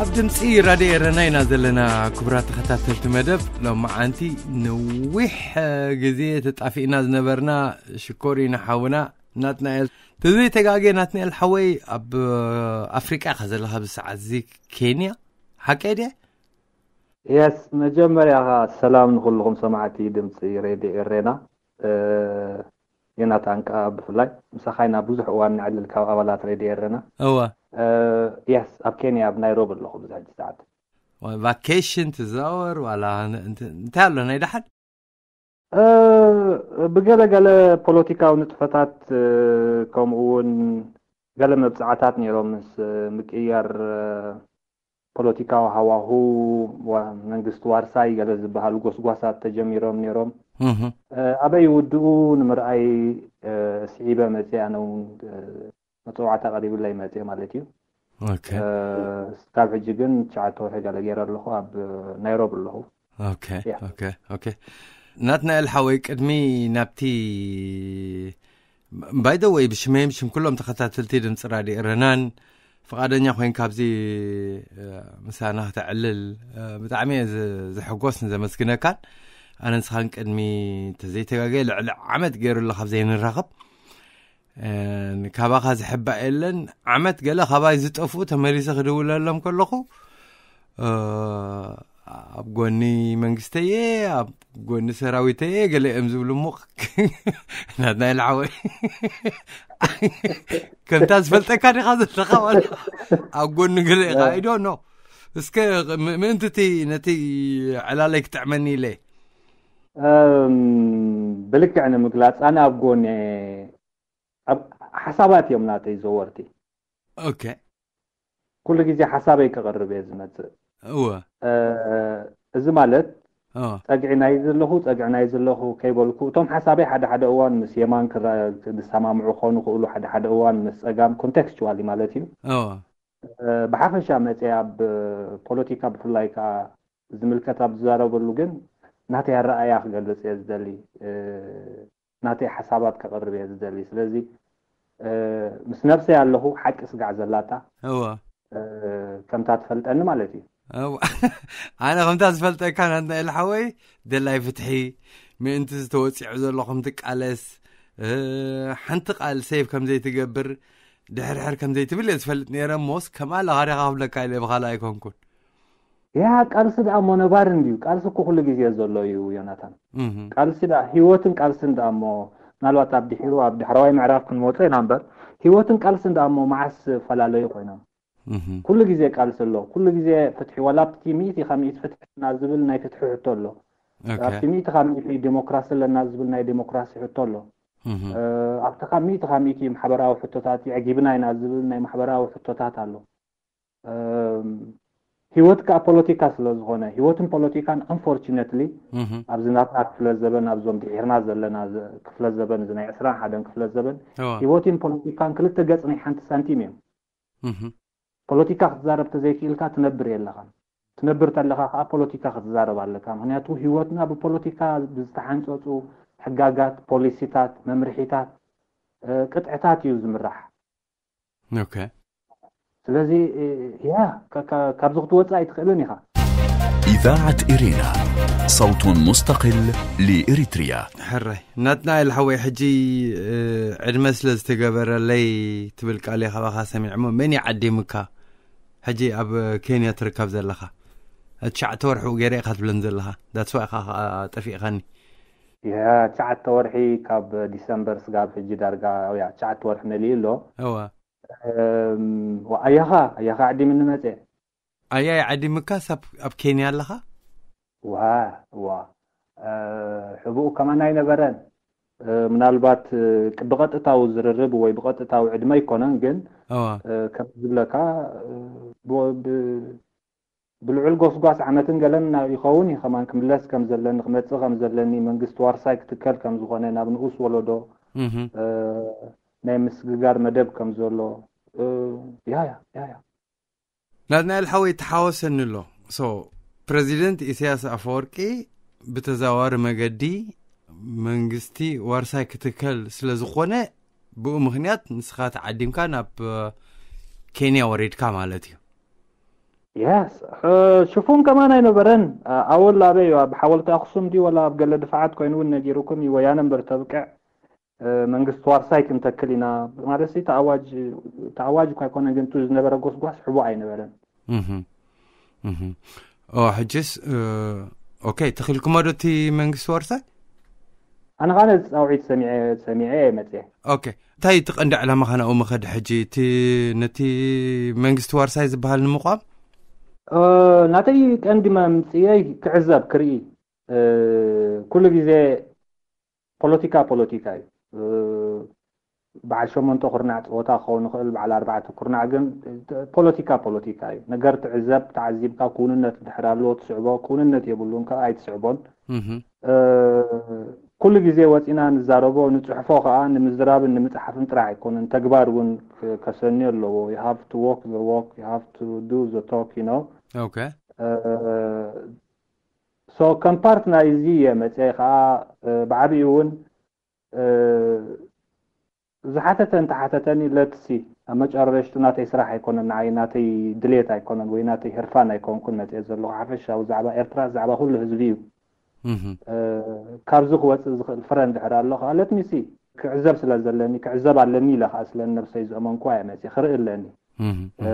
ኣብ ድምፂ ራድዮ ኤረና ኢና ዘለና። ክቡራት ተኸታተልቲ መደብ፣ ሎመዓንቲ ነዊሕ ግዜ ተጣፊእና ዝነበርና ሽኮር ኢና ሓውና ናትናኤል። ተዘይተጋጌ ናትናኤል ሓወይ፣ ኣብ ኣፍሪቃ ኢኻ ዘለኻ ኣብዚ ሰዓት እዚ፣ ኬንያ ሓቀይ ድየ? የስ፣ መጀመርያ ኸዓ ሰላም ንኹልኹም ሰማዕቲ ድምፂ ሬድዮ ኤረና። ዮናታን ከኣ ብፍላይ ምሳኻ ኢና ብዙሕ እዋን ነዕልል ካብ ኣባላት ሬድዮ ኤረና። እወ። የስ፣ ኣብ ኬንያ ኣብ ናይሮቢ ኣለኹ ብዚ ሕጂ ሰዓት። ቫኬሽን ትዛወር ዋላ እንታይ ኣሎ ናይ ደሓን? ብገለገለ ፖለቲካዊ ንጥፈታት፣ ከምኡ እውን ገለ መብፅዓታት ነይሮም ምስ ምቅያር ፖለቲካዊ ሃዋሁ፣ መንግስቲ ዋርሳይ ገለ ዝበሃሉ ጎስጓሳት ተጀሚሮም ነይሮም። ኣበይ ውድኡ ንምርኣይ ስዒበ መፅእ፣ ኣነ እውን መፀዋዕታ ቀሪብለይ መፅእ ማለት እዩ። ካብ ሕጂ ግን ትሽዓተ ወርሒ ገለ ገይረ ኣለኹ፣ ኣብ ናይሮቢ ኣለኹ። ናትናኤል ሓወይ፣ ቅድሚ ናብቲ ባይ ዘ ወይ ብሽመይ ብሽም ኩሎም ተኸታተልቲ ድምፂ ራድዮ ኤረናን ፍቓደኛ ኮይንካ ኣብዚ ምሳና ክተዕልል ብጣዕሚ እየ ዝሕጎስ ንዘመስግነካን። ኣነ ንስኻን ቅድሚ ተዘይተጋገየ ልዕሊ ዓመት ገይሩ ኣሎ ካብ ዘይንራኸብ። ካባኻ ዝሕባእ የለን። ዓመት ገለ ካባይ ዝጠፍኡ ተመሊሰ ክድውለሎም ከለኹ ኣብ ጎኒ መንግስተየ፣ ኣብ ጎኒ ሰራዊተየ ገለ እዮም ዝብሉ። እሞ ናትና ኢልዓወ ከምታ ዝፈልጠካ ዲኻ ዘለኻ ዋላ ኣብ ጎኒ ገለ ኢኻ? I don't know። እስከ ምእንቲ እቲ ነቲ ዕላለይ ክጥዕመኒ ኢለ። ብልክዕ ንምግላፅ፣ ኣነ ኣብ ጎኒ፣ ሓሳባት እዮም ናተይ ዘወርቲ። ኦኬ። ኩሉ ግዜ ሓሳበይ ከቕርብ እየ ዝመፅእ። እወ። እዚ ማለት ፀግዒ ናይ ዘለኹ፣ ፀግዒ ናይ ዘለኹ ከይበልኩ፣ እቶም ሓሳበይ ሓደ ሓደ እዋን ምስ የማን ዝሰማምዑ ክኾኑ ይኽእሉ፣ ሓደ ሓደ እዋን ምስ ፀጋም፣ ኮንቴክስቹዋሊ ማለት እዩ። ብሓፈሻ መፅየ ኣብ ፖለቲካ ብፍላይ ከዓ ዝምልከት ኣብ ዝዛረበሉ ግን ናተይ ኣረኣእያ ክገልፅ እየ ዝደሊ። ናተይ ሓሳባት ከቕርብ እየ ዝደሊ። ስለዚ ምስ ነብሰይ ኣለኹ፣ ሓቂ ስጋዕ ዘላታ እወ ከምታ ትፈልጠኒ ማለት እዩ። ኣነ ከምታ ዝፈልጠካ ናትናኤል ሓወይ፣ ደላይ ፍትሒ፣ ምእንቲ ዝተወፂዑ ዘሎ ከም ትቃለስ፣ ሓንቲ ቃል ሴፍ ከም ዘይትገብር፣ ድሕርሕር ከም ዘይትብል እየ ዝፈልጥ ነይረ። እሞስ ከምኣ ለኻሪኻ ክብለካ ኢለ ብኻልእ ኣይኮንኩን። ያ ቃልሲ ደኣ እሞ ነባሪ እንድዩ። ቃልሲ እኮ ኩሉ ግዜ ዘሎ እዩ ዮናታን። ቃልሲ ደኣ ህይወትን ቃልስን ደኣ እሞ፣ ምናልባት ኣብ ድሒሩ ኣብ ዳሕረዋይ ምዕራፍ ክንመጾ ኢና እምበር፣ ህይወትን ቃልስን ደኣ እሞ መዓስ ፈላለዩ ኮይኖም? ኩሉ ግዜ ቃልሲ ኣሎ። ኩሉ ግዜ ፍትሒ፣ ዋላ ኣብቲ ሚእቲ ካብ ሚእቲ ፍትሒ ኣለና ዝብል ናይ ፍትሒ ሕቶ ኣሎ። ኣብቲ ሚእቲ ካብ ሚእቲ ዲሞክራሲ ኣለና ዝብል ናይ ዲሞክራሲ ሕቶ ኣሎ። ኣብቲ ካብ ሚእቲ ካብ ሚእቲ ማሕበራዊ ሕቶታት የዕጊብና ኢና ዝብል ናይ ማሕበራዊ ሕቶታት ኣሎ። ህይወት ከዓ ፖለቲካ ስለ ዝኾነ፣ ህይወትን ፖለቲካን፣ unfortunately፣ ኣብዚ ናትና ክፍለ ዘበን፣ ኣብዞም ድሒርና ዘለና ክፍለ ዘበን፣ እዚ ናይ ዕስራን ሓደን ክፍለ ዘበን፣ ህይወትን ፖለቲካን ክልተ ገፅ ናይ ሓንቲ ሳንቲም እዮም። ፖለቲካ ክትዛረብ ተዘይክኢልካ ትነብር የለኻን። ትነብር ተለኻ ከዓ ፖለቲካ ክትዛረብ ኣለካ። ምክንያቱ ህይወትና ብፖለቲካ ብዝተሓንፀፁ ሕጋጋት፣ ፖሊሲታት፣ መምርሒታት፣ ቅጥዕታት እዩ ዝምራሕ። ኦኬ። ስለዚ ያ ካብዚ ክትወፅእ ኣይትኽእልን ኢኻ። إذاعة إرينا، صوت مستقل لإريتريا. ሕራይ ናትናኤል ሓወይ፣ ሕጂ ዕድመ ስለ ዝተገበረለይ ትብል ቃል እየ ካባኻ ሰሚዐ። እሞ መን ይዓዲምካ? ሕጂ ኣብ ኬንያ ትርከብ ዘለኻ፣ ትሽዓተ ወርሑ ገይረ ኢኻ ትብለን ዘለኻ። ዳትስ ዋይ ኢኻ ጠፊእኻኒ። ትሽዓተ ወርሒ ካብ ዲሰምበር ስጋብ ሕጂ ዳርጋ ያ ትሽዓተ ወርሒ መሊኡ ኣሎ። እወ። ኣያኻ ኣያኻ ዓዲምኒ መፀ። ኣያይ ዓዲምካስ ኣብ ኬንያ ኣለኻ? ዋ ዋ እ፣ ሕቡኡ ከማን ኣይነበረን። እ፣ ምናልባት እ፣ ብቐጥታዊ ዝርርብ ወይ ብቐጥታዊ ዕድመ ኣይኮነን፣ ግን እዋ እ፣ ከም ዝብለካ እ፣ ብ- ብ- ብልዑል ጎስጓስ ዓመትን ገለን ና- ይኸውን እዩ። ከማን ክምለስ ከም ዘለኒ፣ ክመፅእ ከም ዘለኒ፣ መንግስቲ ዋርሳይ ክትከል ከም ዝኾነ ናብ ንኡስ ወለዶ እህ እ፣ ናይ ምስግጋር መደብ ከም ዘሎ እ፣ ያ ያ ያ ያ ናትናኤል ሓወይ ተሓወሰኒ ኣሎ። ሶ ፕረዚደንት ኢሳያስ ኣፈወርቂ ብተዛዋሪ መገዲ መንግስቲ ዋርሳይ ክትከል ስለ ዝኾነ፣ ብኡ ምኽንያት ንስኻ ተዓዲምካ ናብ እ፣ ኬንያ ወሪድካ ማለት እዩ። የስ ሽፉን ከማን ኣይነበረን። ኣወል ኣበይ እዩ? ኣብ ሓወልቲ ኣክሱም ድዩ ወላ ኣብ ገለ ድፋዓት ኮይኑ እውን ነጊሩኩም እዩ። ወያነ እምበር ተብቅዕ እ፣ መንግስቲ ዋርሳይ ክንተክል ኢና ማለት ሲ ተኣዋጅ ተኣዋጅ እኳ ኣይኮነን፣ ግን እቲ ዝነበረ ጎስጓስ ሕቡእ ኣይነበረን። እህ እህ ኦ ሕጅስ እ፣ ኦኬ፣ ተኺልኩሞ ዶ እቲ መንግስቲ ዋርሳይ? ኣነ ኸዓ ነዚ ፃውዒት ሰሚዐ ሰሚዐ እየ መፅየ። ኦኬ፣ እንታይ እቲ ቀንዲ ዕላማ ኸናኡ መኸድ ሕጂ እቲ ነቲ መንግስቲ ዋርሳይ ዝበሃል ንምቋም? እ፣ ናተይ ቀንዲ መምፅየይ ክዕዘብ ክርኢ እ፣ ኩሉ ግዜ ፖለቲካ ፖለቲካ እዩ። እ፣ በዓል ሸሞንተ ኩርናዕ ፀወታ ክኸውን ይኽእል፣ በዓል ኣርባዕተ ኩርናዕ ግን እ፣ ፖለቲካ ፖለቲካ እዩ። ነገር ትዕዘብ፣ ተዓዚብካ ክውንነት እንድሕር ኣለዎ ትስዕቦ፣ ክውንነት የብሉን ከዓ ኣይትስዕቦን። እህ እ፣ ኩሉ ግዜ ወፂና ንዛረቦ ንፅሕፎ ከዓ ንምዝራብን ንምፅሓፍን ጥራሕ ኣይኮነን፣ ተግባር እውን ክ- ከሰንዮ ኣለዎ። You have to walk the walk, you have to do the talk, you know. ኦኬ ሶ ከም ፓርት ናይዚ እየ መፅአ ከዓ እ፣ ብዓብኡ እውን እ፣ ዝሓተተ እንተሓተተኒ ለትሲ ኣብ መጨረሽቱ ናተይ ስራሕ ኣይኮነን፣ ንዓይ ናተይ ድሌት ኣይኮነን ወይ ናተይ ህርፋን ኣይኮንኩን መፅአ ዘለኹ። ሓፈሻዊ ዛዕባ ኤርትራ ዛዕባ ኩሉ ህዝቢ እዩ። እህ እ፣ ካብዚ ክወፅእ ዝኽእል ፍረ እንድሕር ኣሎ ከዓ ለትሚሲ ክዕዘብ ስለ ዘለኒ ክዕዘብ ኣለኒ ኢለ ከዓ ስለ ነብሰይ ዝእመንኩዋ እየ መፅአ ክርኢ ኣለኒ። እህ እ፣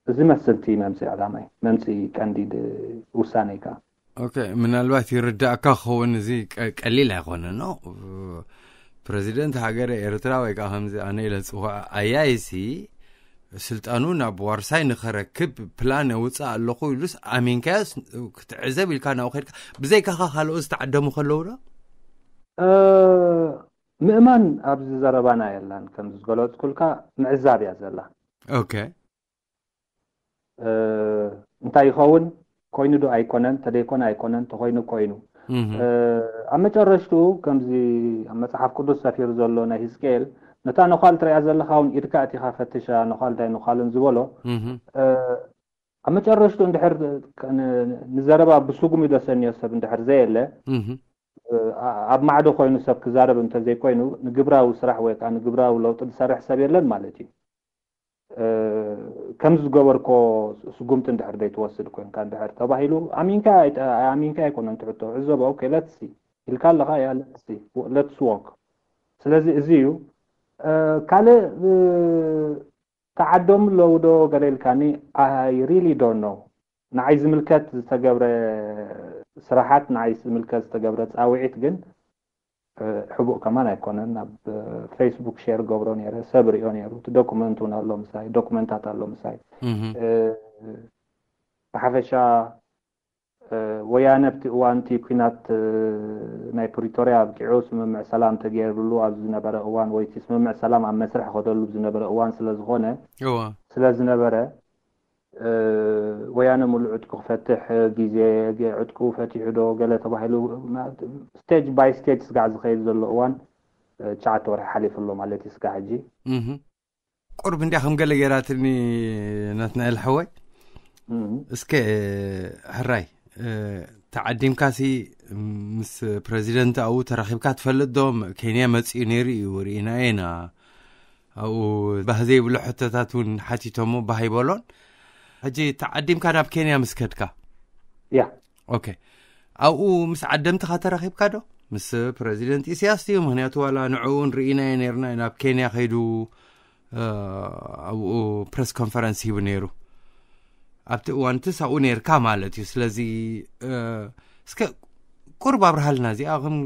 እዚ መስልቲ መምፅኢ ዕላማይ መምፅኢ ቀንዲ ድ- ውሳነይ ከዓ ኦኬ፣ ምናልባት ይርዳእካ ክኸውን እዚ ቀ- ቀሊል ኣይኮነ ነው። ፕረዚደንት ሃገረ ኤርትራ ወይ ከዓ ከምዚ ኣነ ኢለ ዝፅዋዕ ኣያይሲ ስልጣኑ ናብ ዋርሳይ ንኸረክብ ፕላን የውፅእ ኣለኹ ኢሉስ ኣሚንካዮስ ክትዕዘብ ኢልካ ናብኡ ከድካ ብዘይካኻ ካልኦት ዝተዓደሙ ከለዉ ዶ? እ፣ ምእማን ኣብዚ ዘረባና የላን። ከም ዝገለፅኩልካ ምዕዛብ እያ ዘላ። ኦኬ እ፣ እንታይ ይኸውን ኮይኑ ዶ ኣይኮነን፣ ተደይኮነ ኣይኮነን፣ ተኮይኑ ኮይኑ። እህ እ፣ ኣብ መጨረሽቱ ከምዚ ኣብ መፅሓፍ ቅዱስ ሰፊሩ ዘሎ ናይ ህዝቅኤል ነታ ነዃል ትሪኣ ዘለኻ እውን ኢድካ እቲኻ ፈትሻ፣ ነዃል እንታይ ነዃልን ዝበሎ እህ እ፣ ኣብ መጨረሽቱ እንድሕር ን- ንዘረባ ብስጉም እዩ ዘሰንዮ ሰብ እንድሕር ዘየለ እህ እ፣ ኣ- ኣብ ማዕዶ ኮይኑ ሰብ ክዛረብ እንተዘይኮይኑ ንግብራዊ ስራሕ ወይ ከዓ ንግብራዊ ለውጢ ዝሰርሕ ሰብ የለን ማለት እዩ። እ፣ ከም ዝገበርኮ ስጉምቲ እንድሕር ዘይትወስድ ኮንካ እንድሕር ተባሂሉ ኣሚንካ ኣይተ- ኣሚንካ ኣይኮነን ትሕቶ ዕዘቦ። ኦኬ ለትሲ ኢልካ ኣለካ ያ ለትሲ ለትስ ዎክ። ስለዚ እዚ እዩ እ፣ ካልእ እ፣ ተዓዶም ኣለዉ ዶ ገለ ኢልካኒ? I really don't know። ንዓይ ዝምልከት ዝተገብረ ስራሓት ንዓይ ዝምልከት ዝተገብረ ፃውዒት ግን እ፣ ሕቡእ ከማን ኣይኮነን። ኣብ እ፣ ፌስቡክ ሼር ገብሮ ነይረ፣ ሰብ ሪኦ ነይሩ። እቲ ዶኩመንት እውን ኣሎ ምሳይ፣ ዶኩመንታት ኣሎ ምሳይ። እህ እ፣ ብሓፈሻ እ፣ ወያነ ኣብቲ እዋን እቲ ኩናት እ፣ ናይ ፕሪቶርያ ኣብቂዑ ስምምዕ ሰላም ተገይርሉ ኣብ ዝነበረ እዋን ወይ እቲ ስምምዕ ሰላም ኣብ መስርሕ ከደሉ ዝነበረ እዋን ስለ ዝኾነ እዋ ስለ ዝነበረ እ፣ ወያነ ሙሉእ ዕጥቁ ክፈትሕ እ፣ ግዜ ገ- ዕጥቁ ፈቲሑ ዶ ገለ ተባሂሉ ስቴጅ ባይ ስቴጅ ስጋዕ ዝኸይድ ዘሎ እዋን እ፣ ትሽዓተ ወርሒ ሓሊፉ ኣሎ ማለት እዩ ስጋዕ ሕጂ። እህ ቁርብ እንዲያ ከም ገለ ገይራትኒ ናትናኤል ሓወይ። እም። እስከ ሕራይ እ፣ ተዓዲምካሲ ምስ ፕረዚደንት ኣብኡ ተራኺብካ ትፈልጥ ዶ? ኬንያ መፂኡ ነይሩ እዩ ርኢናዮ ኢና። ኣብኡ ባህ ዘይብሉ ሕቶታት እውን ሓቲቶሞ ባህ ይበሎን። ሕጂ ተዓዲምካ ናብ ኬንያ ምስ ከድካ ያ ኦኬ፣ ኣብኡ ምስ ዓደምትኻ ተራኺብካ ዶ? ምስ ፕረዚደንት ኢሳያስ እዩ። ምክንያቱ ዋላ ንዕኡን ርኢናዮ ነርና ናብ ኬንያ ከይዱ እ፣ ኣብኡ ፕረስ ኮንፈረንስ ሂቡ ነይሩ። ኣብቲ እዋን ትስ ኣብኡ ነይርካ ማለት እዩ። ስለዚ እ፣ እስከ ቁርብ ኣብርሃልና እዚኣ ከም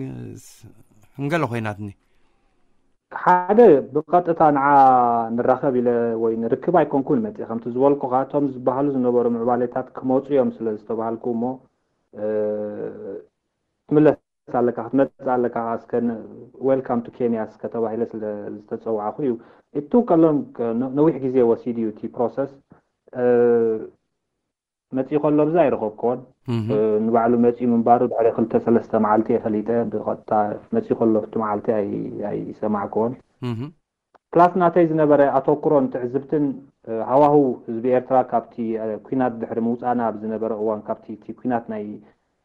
ከም ገለ ኮይናትኒ። ሓደ ብቐጥታ ንዓ ንራኸብ ኢለ ወይ ንርክብ ኣይኮንኩን መፅእ። ከምቲ ዝበልኩኻ፣ እቶም ዝበሃሉ ዝነበሩ ምዕባሌታት ክመፁ እዮም ስለ ዝተባሃልኩ እሞ፣ እ፣ ትምለስ ኣለካ፣ ክትመፅእ ኣለካ፣ እስከ ን-፣ welcome to Kenya እስከ ተባሂለ ስለ ዝተፀዋዕኩ እዩ። It took a long፣ ነ-፣ ነዊሕ ግዜ ወሲዱ እዩ እቲ process። እ፣ መፂኡ ከሎ ብዛ ኣይረኸብክዎን። እህ። እ፣ ንባዕሉ መፂኡ ምንባሩ ድሕሪ ክልተ ሰለስተ መዓልቲ እየ ፈሊጠ። ብቐጥታ መፂኡ ከሎ ኣብቲ መዓልቲ ኣይ-፣ ኣይሰማዕክዎን። እህ። ፕላስ ናተይ ዝነበረ ኣተኩሮን ትዕዝብትን፣ እ፣ ሃዋህው ህዝቢ ኤርትራ ካብቲ፣ እ፣ ኲናት ድሕሪ ምውፃእና ኣብ ዝነበረ እዋን፣ ካብቲ እቲ ኲናት ናይ፣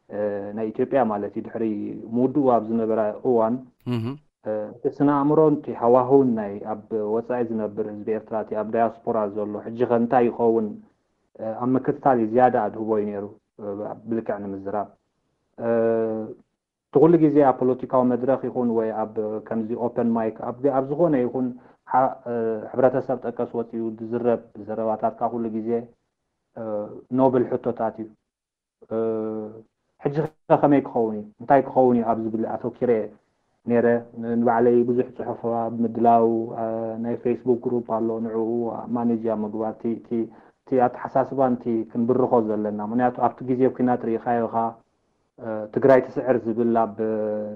እ፣ ናይ ኢትዮጵያ ማለት እዩ፣ ድሕሪ ምውድኡ ኣብ ዝነበረ እዋን፣ እህ። እ፣ እቲ ስነ ኣእምሮን እቲ ሃዋህውን ናይ ኣብ ወፃኢ ዝነብር ህዝቢ ኤርትራ፣ እቲ ኣብ ዳያስፖራ ዘሎ፣ ሕጂ ኸ እንታይ ይኸውን፣ እ፣ ኣብ ምክትታል እዩ ዝያዳ ኣድህቦ እዩ ነይሩ፣ እ፣ ብልክዕ ንምዝራብ። እ፣ እቲ ኩሉ ግዜ ኣብ ፖለቲካዊ መድረኽ ይኹን ወይ ኣብ ከምዚ ኦፐን ማይክ ኣብ፣ ኣብ ዝኾነ ይኹን ሓ-፣ እ፣ ሕብረተሰብ ጠቀስ ወፂኡ ዝዝረብ ዘረባታት ከኣ ኩሉ ግዜ፣ እ፣ ኖብል ሕቶታት እዩ። እ፣ ሕጂ ኸ ከመይ ክኸውን እዩ? እንታይ ክኸውን እዩ ኣብ ዝብል ኣተኪረ ነይረ። ን-፣ ንባዕለይ ብዙሕ ጽሑፍ ኣብ ምድላው፣ እ፣ ናይ ፌስቡክ ግሩፕ ኣሎ፣ ንዕኡ ማኔጅ ኣብ ምግባር፣ እቲ፣ እቲ፣ እቲ ኣተሓሳስባን እቲ ክንብርኾ ዘለና። ምኽንያቱ ኣብቲ ግዜ ኲናት ርኢኻዮ ኢኻ፣ እ፣ ትግራይ ትስዕር ዝብል ኣብ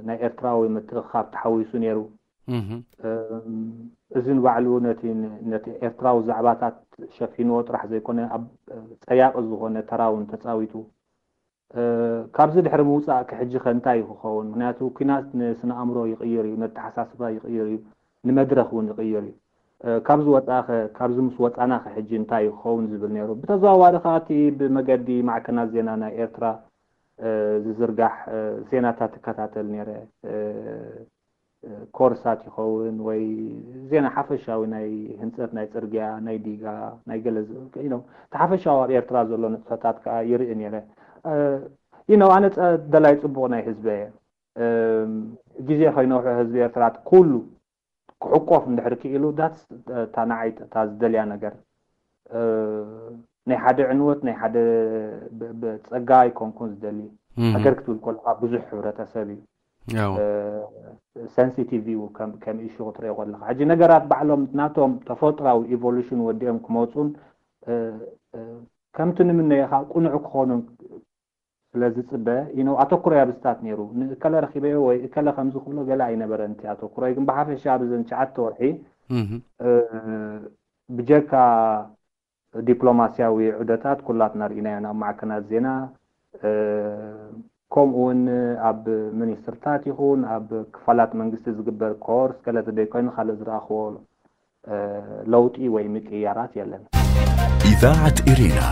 ናይ ኤርትራዊ ምትእኽኻብ ተሓዊሱ ነይሩ። እህ። እም፣ እዚ ንባዕሉ ነቲ፣ ነቲ ኤርትራዊ ዛዕባታት ሸፊንዎ ጥራሕ ዘይኮነ፣ ኣብ ጸያቒ ዝኾነ ተራ እውን ተጻዊቱ። እ፣ ካብዚ ድሕሪ ምውጻእኪ ሕጂ ከ እንታይ እዩ ክኸውን? ምኽንያቱ ኲናት ንስነ ኣእምሮ ይቕይር እዩ፣ ነተሓሳስባ ይቕይር እዩ፣ ንመድረኽ እውን ይቕይር እዩ። እ፣ ካብዚ ወጻእኸ፣ ካብዚ ምስ ወጻናኸ ሕጂ እንታይ እዩ ክኸውን ዝብል ነይሩ። ብተዘዋዋሪ ከኣ እቲ ብመገዲ ማዕከናት ዜና ናይ ኤርትራ፣ እ፣ ዝዝርጋሕ፣ እ፣ ዜናታት እከታተል ነይረ። እ፣ እ፣ ኮርሳት ይኸውን ወይ ዜና ሓፈሻዊ ናይ ህንጸት ናይ ጽርግያ፣ ናይ ዲጋ፣ ናይ ገለ ዝ-፣ you know፣ እቲ ሓፈሻዊ ኣብ ኤርትራ ዘሎ ንጥፈታት ከኣ ይርኢ ነይረ። እ፣ you know፣ ኣነ ጸ-፣ ደላይ ጽቡቕ ናይ ህዝበ እየ። እም፣ ግዜ ከይነውሖ ህዝቢ ኤርትራ ኩሉ ክሕቆፍ እንድሕር ክኢሉ፣ that's እታ ንዓይ እታ ዝደልያ ነገር። እ፣ ናይ ሓደ ዕንወት፣ ናይ ሓደ ብ-፣ ብ-፣ ጸጋ ኣይኮንኩን ዝደሊ። እህ። ሃገር ክትብል ከለኻ ብዙሕ ሕብረተሰብ እዩ። ያው። እ፣ ሴንሲቲቭ እዩ ከም፣ ከም ኢሹ ክትሪኦ ከለኻ። ሕጂ ነገራት ባዕሎም ናቶም ተፈጥራዊ ኢቮሉሽን ወዲኦም ክመጹን፣ እ፣ እ፣ ከምቲ ንምነዮ ከኣ ቅኑዕ ክኾኑን ስለ ዝጽበ፣ you know፣ ኣተኩሮይ ኣብ ስታት ነይሩ። ንእከለ ረኺበዮ ወይ እከለ ከምዚ ክብሎ ገለ ኣይነበረን እቲ ኣተኩሮይ። ግን ብሓፈሻ ኣብ እዘን ትሽዓተ ወርሒ፣ እህ። እ፣ ብጀካ ዲፕሎማስያዊ ዑደታት ኩላትና ርኢናዮ፣ ናብ ማዕከናት ዜና፣ እ፣ ከምኡ እውን ኣብ ሚኒስትርታት ይኹን ኣብ ክፋላት መንግስቲ ዝግበር ኮርስ ገለ ተደይኮይኑ ካልእ ዝረኣኽዎ፣ እ፣ ለውጢ ወይ ምቅያራት የለን። إذاعة إرينا،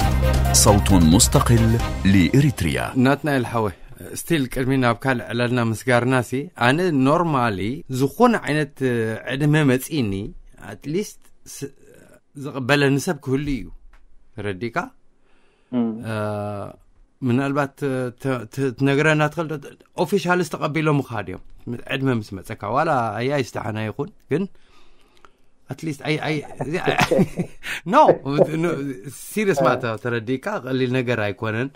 صوت مستقل لإريتريا. ናትናኤል ሓወይ፣ ስቲል ቅድሚ ናብ ካልእ ዕላልና ምስጋርና ሲ፣ ኣነ ኖርማሊ ዝኾነ ዓይነት፣ እ፣ ዕድመ መጺኒ፣ ኣትሊስት ስ-፣ ዝቕበለኒ ሰብ ክህሉ እዩ። ተረዲካ? እ፣ ምናልባት፣ እ፣ ተ-፣ ተ-፣ ትነግረና ትኽእል ዶ? ኦፊሻልስ ተቐቢሎምኻ ድዮም? ዕድመ ምስ መጸካ፣ ዋላ ኣያይ ዝተሓና ይኹን፣ ግን ኣትሊስት ኣይ፣ ኣይ፣ እዚ፣ ኣይ፣ ኖ፣ ኖ፣ ሲሪየስ ማተር ተረዲካ፣ ቀሊል ነገር ኣይኮነን።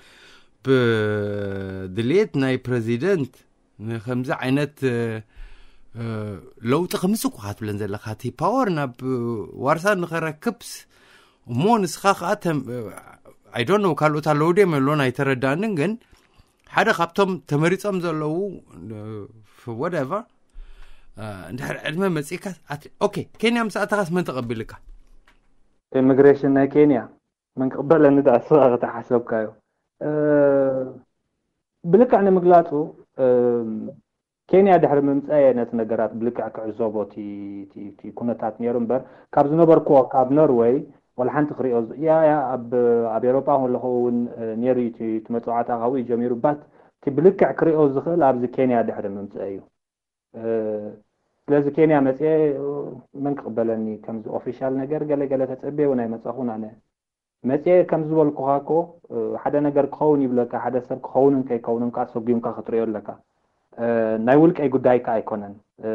ብድሌት ናይ ፕረዚደንት ንከምዚ ዓይነት፣ እ፣ እ፣ ለውጢ ክምጽእ እኮ ክትብለን ዘለኻ፣ እቲ ፓወር ናብ ዋርሳ ንኸረክብስ እሞ ንስኻ ከዓ ተም-፣ I don't know፣ ካልኦት ኣለዉ ድዮም የለውን ኣይተረዳእንን፣ ግን ሓደ ካብቶም ተመሪጾም ዘለዉ፣ እ፣ whatever፣ እ፣ እንድሕር ዕድመ መጺእካ፣ ኣት-፣ ኦኬ፣ ኬንያ ምስ ኣተኻስ መን ተቐቢልካ? ኢሚግሬሽን ናይ ኬንያ መን ክቕበለኒ ደኣ ንስኻ ከተሓሰብካዮ። እ፣ ብልክዕ ንምግላጹ፣ እ፣ ኬንያ ድሕሪ ምምጻእ እየ ነቲ ነገራት ብልክዕ ክዕዘቦ እቲ፣ እቲ፣ እቲ ኩነታት ነይሩ እምበር፣ ካብ ዝነበርክዎ፣ ካብ ኖርወይ፣ ዋላ ሓንቲ ክሪኦ ዝ-፣ ያ፣ ያ፣ ኣብ፣ ኣብ ኤውሮጳ ከለኹ እውን፣ እ፣ ነይሩ እዩ እቲ፣ እቲ መጽዋዕታ ካብኡ እዩ ጀሚሩ። ባት እቲ ብልክዕ ክሪኦ ዝኽእል ኣብዚ ኬንያ ድሕሪ ምምጻእ እዩ። እ፣ ስለዚ ኬንያ መጽየ፣ እ፣ መን ክቕበለኒ? ከምዚ ኦፊሻል ነገር ገለ ገለ ተጸብየ እውን ኣይመጻኹን ኣነ። መጽየ ከም ዝበልኩኻ እኮ፣ እ፣ ሓደ ነገር ክኸውን ይብለካ፣ ሓደ ሰብ ክኸውንን ከይከውንን ከኣ ሰጒምካ ክትሪኦ ኣለካ። እ፣ ናይ ውልቀይ ጉዳይ ከኣ ኣይኮነን። እ፣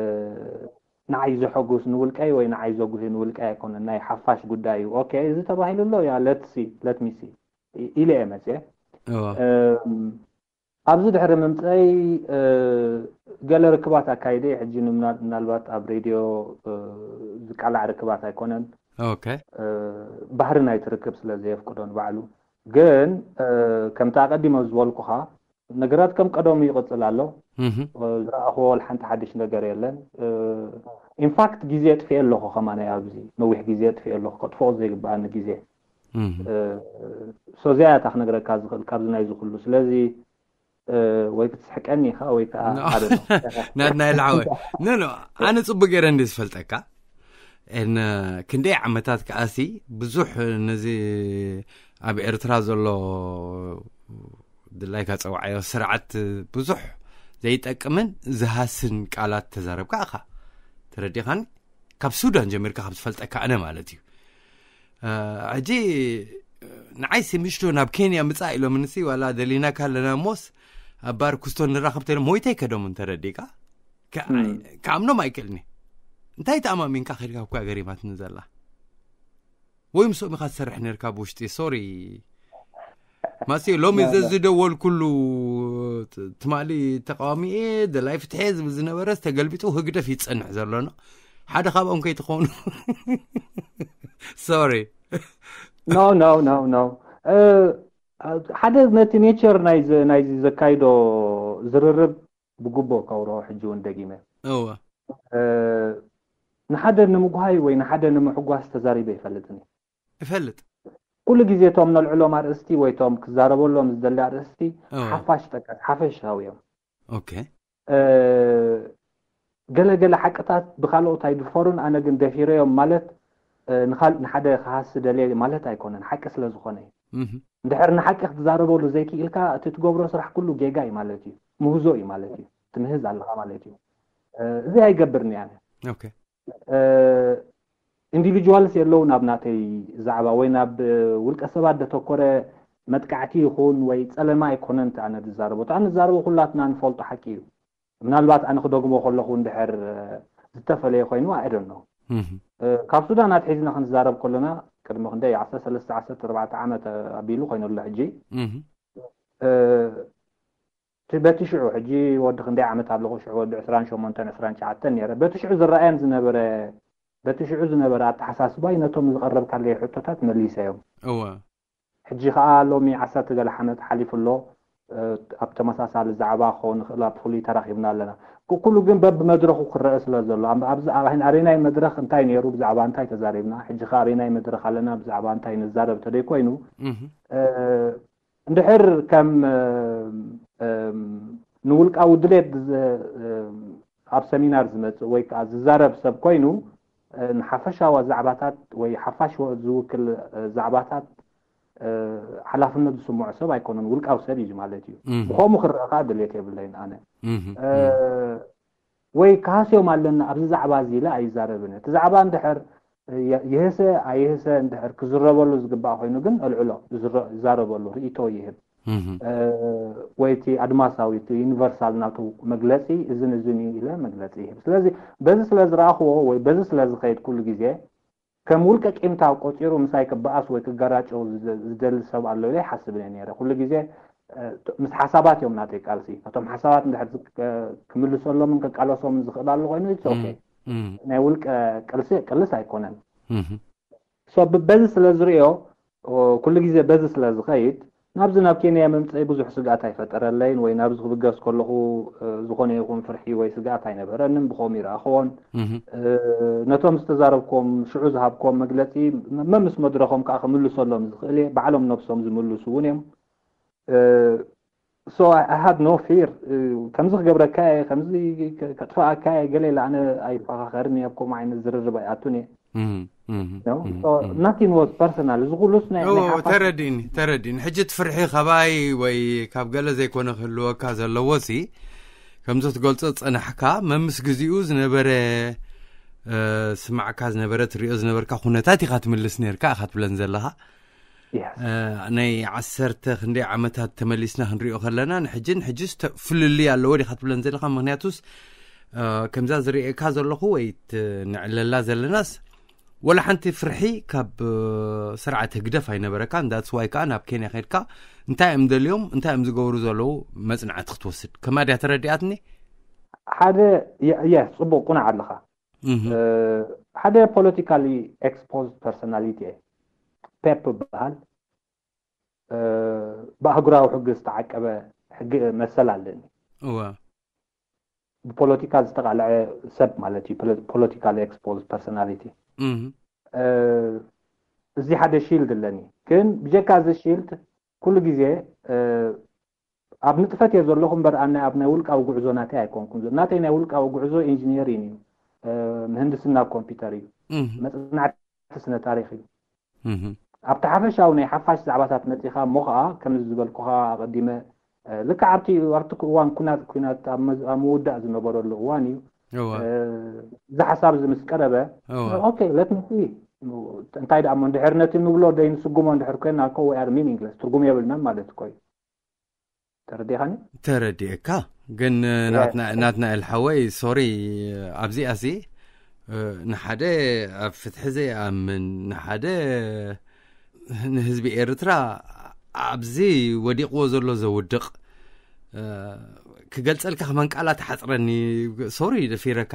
ንዓይ ዘሐጉስ ንውልቀይ ወይ ንዓይ ዘጉሂ ንውልቀይ ኣይኮነን፣ ናይ ሓፋሽ ጉዳይ እዩ። ኦኬ፣ እዚ ተባሂሉ ኣሎ፣ ያ፣ let's see፣ let me see፣ ኢ-፣ ኢለ እየ መጽየ። እዋ። እም፣ ኣብዚ ድሕሪ ምምፀይ ገለ ርክባት ኣካይደ። ሕጂ ምናልባት ኣብ ሬድዮ ዝቃላዕ ርክባት ኣይኮነን። ባህሪ ናይቲ ርክብ ስለ ዘየፍቅዶ ንባዕሉ። ግን ከምቲ ኣቐዲመ ዝበልኩኻ፣ ነገራት ከም ቀደሙ ይቕፅል ኣሎ። ዝረኣኽዎ ሓንቲ ሓድሽ ነገር የለን። ኢንፋክት ግዜ ጥፍኤ ኣለኹ ከማናይ ኣብዚ ነዊሕ ግዜ ጥፍኤ ኣለኹ፣ ከጥፍኦ ዘይግበኣኒ ግዜ። ሶዚያ እታ ክነግረካ ዝኽእል ካብዚ ናይዚ ኩሉ። ስለዚ ወይ ክትስሕቀኒ ኢኻ ወይ ከዓ ናድናይ ላዓወ ኖ ኣነ ፅቡቅ ገይረ እንዲ ዝፈልጠካ ን ክንደይ ዓመታት ከኣሲ ብዙሕ ነዚ ኣብ ኤርትራ ዘሎ ድላይካ ፀዋዓዮ ስርዓት ብዙሕ ዘይጠቅምን ዝሃስን ቃላት ተዛረብካ ኢኻ። ተረዲኻኒ? ካብ ሱዳን ጀሚርካ ካብ ዝፈልጠካ ኣነ ማለት እዩ። ሕጂ ንዓይሲ ምሽቶ ናብ ኬንያ ምፃእ ኢሎም ንሲ ዋላ ደሊናካ ኣለና እሞስ ኣብ ባር ኩስቶ ንራኸብ ተይሎም ሞይተይ ከዶም እንተረዲእካ ከኣምኖም ኣይክእልኒ። እንታይ ተኣማሚንካ ከድካ እኳ ገሪማትኒ ዘላ? ወይ ምስኦም ኢኻ ትሰርሕ ነርካ ብውሽጢ? ሶሪ ማስዮ፣ ሎሚ ዘዝደወል ኩሉ ትማሊ ተቃዋሚ እየ ደላይ ፍትሐ ዝብል ዝነበረ ዝተገልቢጡ ህግደፍ ይጸንሕ ዘሎ ነው። ሓደ ካብኦም ከይትኾኑ። ሶሪ። No, no, no, no. ሓደ ነቲ ኔቸር ናይዚ ዘካይዶ ዝርርብ ብግቡእ ከውርኦ ሕጂ እውን ደጊመ። እወ። ንሓደ ንምጉሃይ ወይ ንሓደ ንምሕጓስ ተዛሪበ ይፈልጥን። ይፈልጥ። ኩሉ ግዜ እቶም ነልዕሎም ኣርእስቲ ወይ እቶም ክዛረበሎም ዝደሊ ኣርእስቲ እወ። ሓፋሽ ጠቀስ ሓፈሻዊ እዮም። ኦኬ። ገለገለ ሓቅታት ብካልኦት ኣይድፈሩን፣ ኣነ ግን ደፊረዮም ማለት ንሓደ ክሃሲ ደልየ ማለት ኣይኮነን፣ ሓቂ ስለ ዝኾነ እዩ። እንድሕር ንሓቂ ክትዛረበሉ ዘይክኢልካ እቲ ትገብሮ ስራሕ ኩሉ ጌጋ እዩ ማለት እዩ፣ ምህዞ እዩ ማለት እዩ፣ ትምህዝ ኣለኻ ማለት እዩ። እዚ ኣይገብርን እየ ኣነ። ኢንዲቪጁዋልስ የለውን ኣብ ናተይ ዛዕባ ወይ ናብ ውልቀ ሰባት ደተኮረ መጥቃዕቲ ይኹን ወይ ጸለማ ኣይኮነን። ኣነ ዝዛረቦ ኣነ ዝዛረቦ ኩላትና ንፈልጦ ሓቂ እዩ። ምናልባት ኣነ ክደግሞ ከለኹ እንድሕር ዝተፈለየ ኮይኑ ኣይደኖ። ካብ ሱዳን ኣትሒዝና ክንዛረብ ከለና ቅድሚ ክንደይ ዓሰርተ ሰለስተ ዓሰርተ ኣርባዕተ ዓመት ኣቢሉ ኮይነሎ ሕጂ። በቲ ሽዑ ሕጂ ወዲ ክንደይ ዓመት ኣለኹ፣ ሽዑ ወዲ ዕስራን ሸሞንተን ዕስራን ትሽዓተን ነይረ። በቲ ሽዑ ዝረኣየን ዝነበረ በቲ ሽዑ ዝነበረ ኣተሓሳስባይ ነቶም ዝቐረብካለይ ሕቶታት መሊሰዮም። እወ። ሕጂ ከዓ ሎሚ ዓሰርተ ገለ ዓመት ሓሊፉ ኣሎ። ኣብ ተመሳሳሊ ዛዕባ ክኸውን ይኽእል ኣብ ፍሉይ ተራኺብና ኣለና። ኩሉ ግን በብመድረኹ ክረአ ስለ ዘሎ ኣብዚ ኣበይናይ መድረኽ እንታይ ነይሩ፣ ብዛዕባ እንታይ ተዛሪብና፣ ሕጂ ከዓ ኣበይናይ መድረኽ ኣለና፣ ብዛዕባ እንታይ ንዛረብ ተደይ ኮይኑ እንድሕር ከም ንውልቃዊ ድሌት ኣብ ሰሚናር ዝመፅእ ወይ ከዓ ዝዛረብ ሰብ ኮይኑ ንሓፈሻዊ ዛዕባታት ወይ ሓፋሽ ዝውክል ዛዕባታት ሓላፍነት ዝስምዖ ሰብ ኣይኮነን፣ ውልቃዊ ሰብ እዩ ማለት እዩ። ብኸምኡ ክረአ ከዓ ድሌት የብለይን ኣነ። ወይ ክሃስዮም ኣለና ኣብዚ ዛዕባ እዚ ኢለ ኣይዛረብን። እቲ ዛዕባ እንድሕር ይህሰ ኣይህሰ እንድሕር ክዝረበሉ ዝግባእ ኮይኑ ግን ኣልዕሎ ይዛረበሉ፣ ርእይቶ ይህብ። ወይ እቲ ኣድማሳዊ እቲ ዩኒቨርሳል ናቱ መግለፂ እዝን እዝን እዩ ኢለ መግለፂ ይህብ። ስለዚ በዚ ስለ ዝረኣኽዎ ወይ በዚ ስለ ዝኸይድ ኩሉ ግዜ ከም ውልቀ ቂምታ ቆፂሩ ምሳይ ክበኣስ ወይ ክገራጨው ዝደሊ ሰብ ኣሎ ኢለ ይሓስብ እየ ነይረ። ኩሉ ግዜ ምስ ሓሳባት እዮም ናተይ ቃልሲ። እቶም ሓሳባት እንድሕር ክምልሰሎምን ከቃለሶምን ዝኽእል ኣሎ ኮይኑ it's okay። ናይ ውልቀ ቅልሲ ቅልስ ኣይኮነን። So በዚ ስለ ዝርእዮ ኩሉ ግዜ በዚ ስለ ዝኸይድ ናብዚ ናብ ኬንያ ምምፀይ ብዙሕ ስግኣት ኣይፈጠረለይን ወይ ናብዚ ክብገስ ከለኹ ዝኾነ ይኹን ፍርሒ ወይ ስግኣት ኣይነበረንን። ብኸምኡ ይረኣኽዎን ነቶም ዝተዛረብኩም ሽዑ ዝሃብኩም መግለፂ መምስ መድረኾም ከዓ ክምልሰሎም ዝኽእል እየ። ባዕሎም ነብሶም ዝምልሱ እውን እዮም። So I had no fear። ከምዚ ክገብረካ እየ፣ ከምዚ ከጥፋኣካ እየ ገለ ኢለ ኣነ ኣይፈኻኸርን እየ፣ ኣብ ከምኡ ዓይነት ዝርርብ ኣይኣቱን እየ። Nothing was personal። እዚ ኩሉስ ናይ ተረዲእኒ ተረዲእኒ። ሕጂ እቲ ፍርሒ ካባይ ወይ ካብ ገለ ዘይኮነ ክህልወካ ዘለዎ ሲ ከምዚ ክትገልጾ ዝጸናሕካ መምስ ግዜኡ ዝነበረ ስማዕካ ዝነበረ ትሪኦ ዝነበርካ ኩነታት ኢኻ ትምልስ ነርካ ኢኻ ትብለን ዘለኻ። ናይ ዓሰርተ ክንደይ ዓመታት ተመሊስና ክንሪኦ ከለና ንሕጅን ሕጅስ ፍልልይ ኣለዎ ዲኻ ትብለን ዘለኻ? ምክንያቱስ ከምዛ ዝርእየካ ዘለኹ ወይ ንዕለላ ዘለናስ ወላ ሓንቲ ፍርሒ ካብ ስርዓት ህግደፍ ኣይነበረካን። That's why ከዓ ናብ ኬንያ ከድካ እንታይ እዮም ደልዮም እንታይ እዮም ዝገብሩ ዘለዉ መፅናዕቲ ክትወስድ ከማድያ ተረዲኣትኒ። ሓደ እየ ጽቡቅ ቁናዕ ኣለኻ። ሓደ politically exposed personality እየ። ፔፕ ይበሃል። ብኣህጉራዊ ሕጊ ዝተዓቀበ ሕጊ መሰል ኣለኒ። እወ ብፖለቲካ ዝተቃልዐ ሰብ ማለት እዩ። Political exposed personality። እዚ ሓደ ሺልድ ኣለኒ። ግን ብጀካ እዚ ሺልድ ኩሉ ግዜ ኣብ ንጥፈት እየ ዘለኹ እምበር ኣብ ናይ ውልቃዊ ጉዕዞ ናተይ ኣይኮንኩን። ናተይ ናይ ውልቃዊ ጉዕዞ ኢንጂነሪን እዩ። ምህንድስና ኮምፒውተር እዩ። መፅናዕቲ ስነ ታሪክ እዩ። ኣብቲ ሓፈሻዊ ናይ ሓፋሽ ዛዕባታት መፂኻ እሞ ከዓ ከምዚ ዝበልኩኻ ኣቐዲመ ልክዕ ኣብቲ ኣብቲ እዋን ኩናት ኩናት ኣብ ምውዳእ ዝነበረሉ እዋን እዩ። እዚ ሓሳብ እዚ ምስ ቀረበ okay let me see እንታይ ደኣ እሞ እንድሕር ነቲ ንብሎ ደይ ንስጉሞ እንድሕር ኮይና እኮ we are meaningless ትርጉም የብልናን ማለት እኮ እዩ። ተረዲኻኒ? ተረዲእካ። ግን ናትናኤል ሓወይ ሶሪ ኣብዚኣ ሲ ንሓደ ኣብ ፍትሒ ዘይኣምን ንሓደ ንህዝቢ ኤርትራ ኣብዚ ወዲቕዎ ዘሎ ዘውድቕ ክገልጸልካ ከመን ቃላት ሓፅረኒ ሶሪ ደፊረካ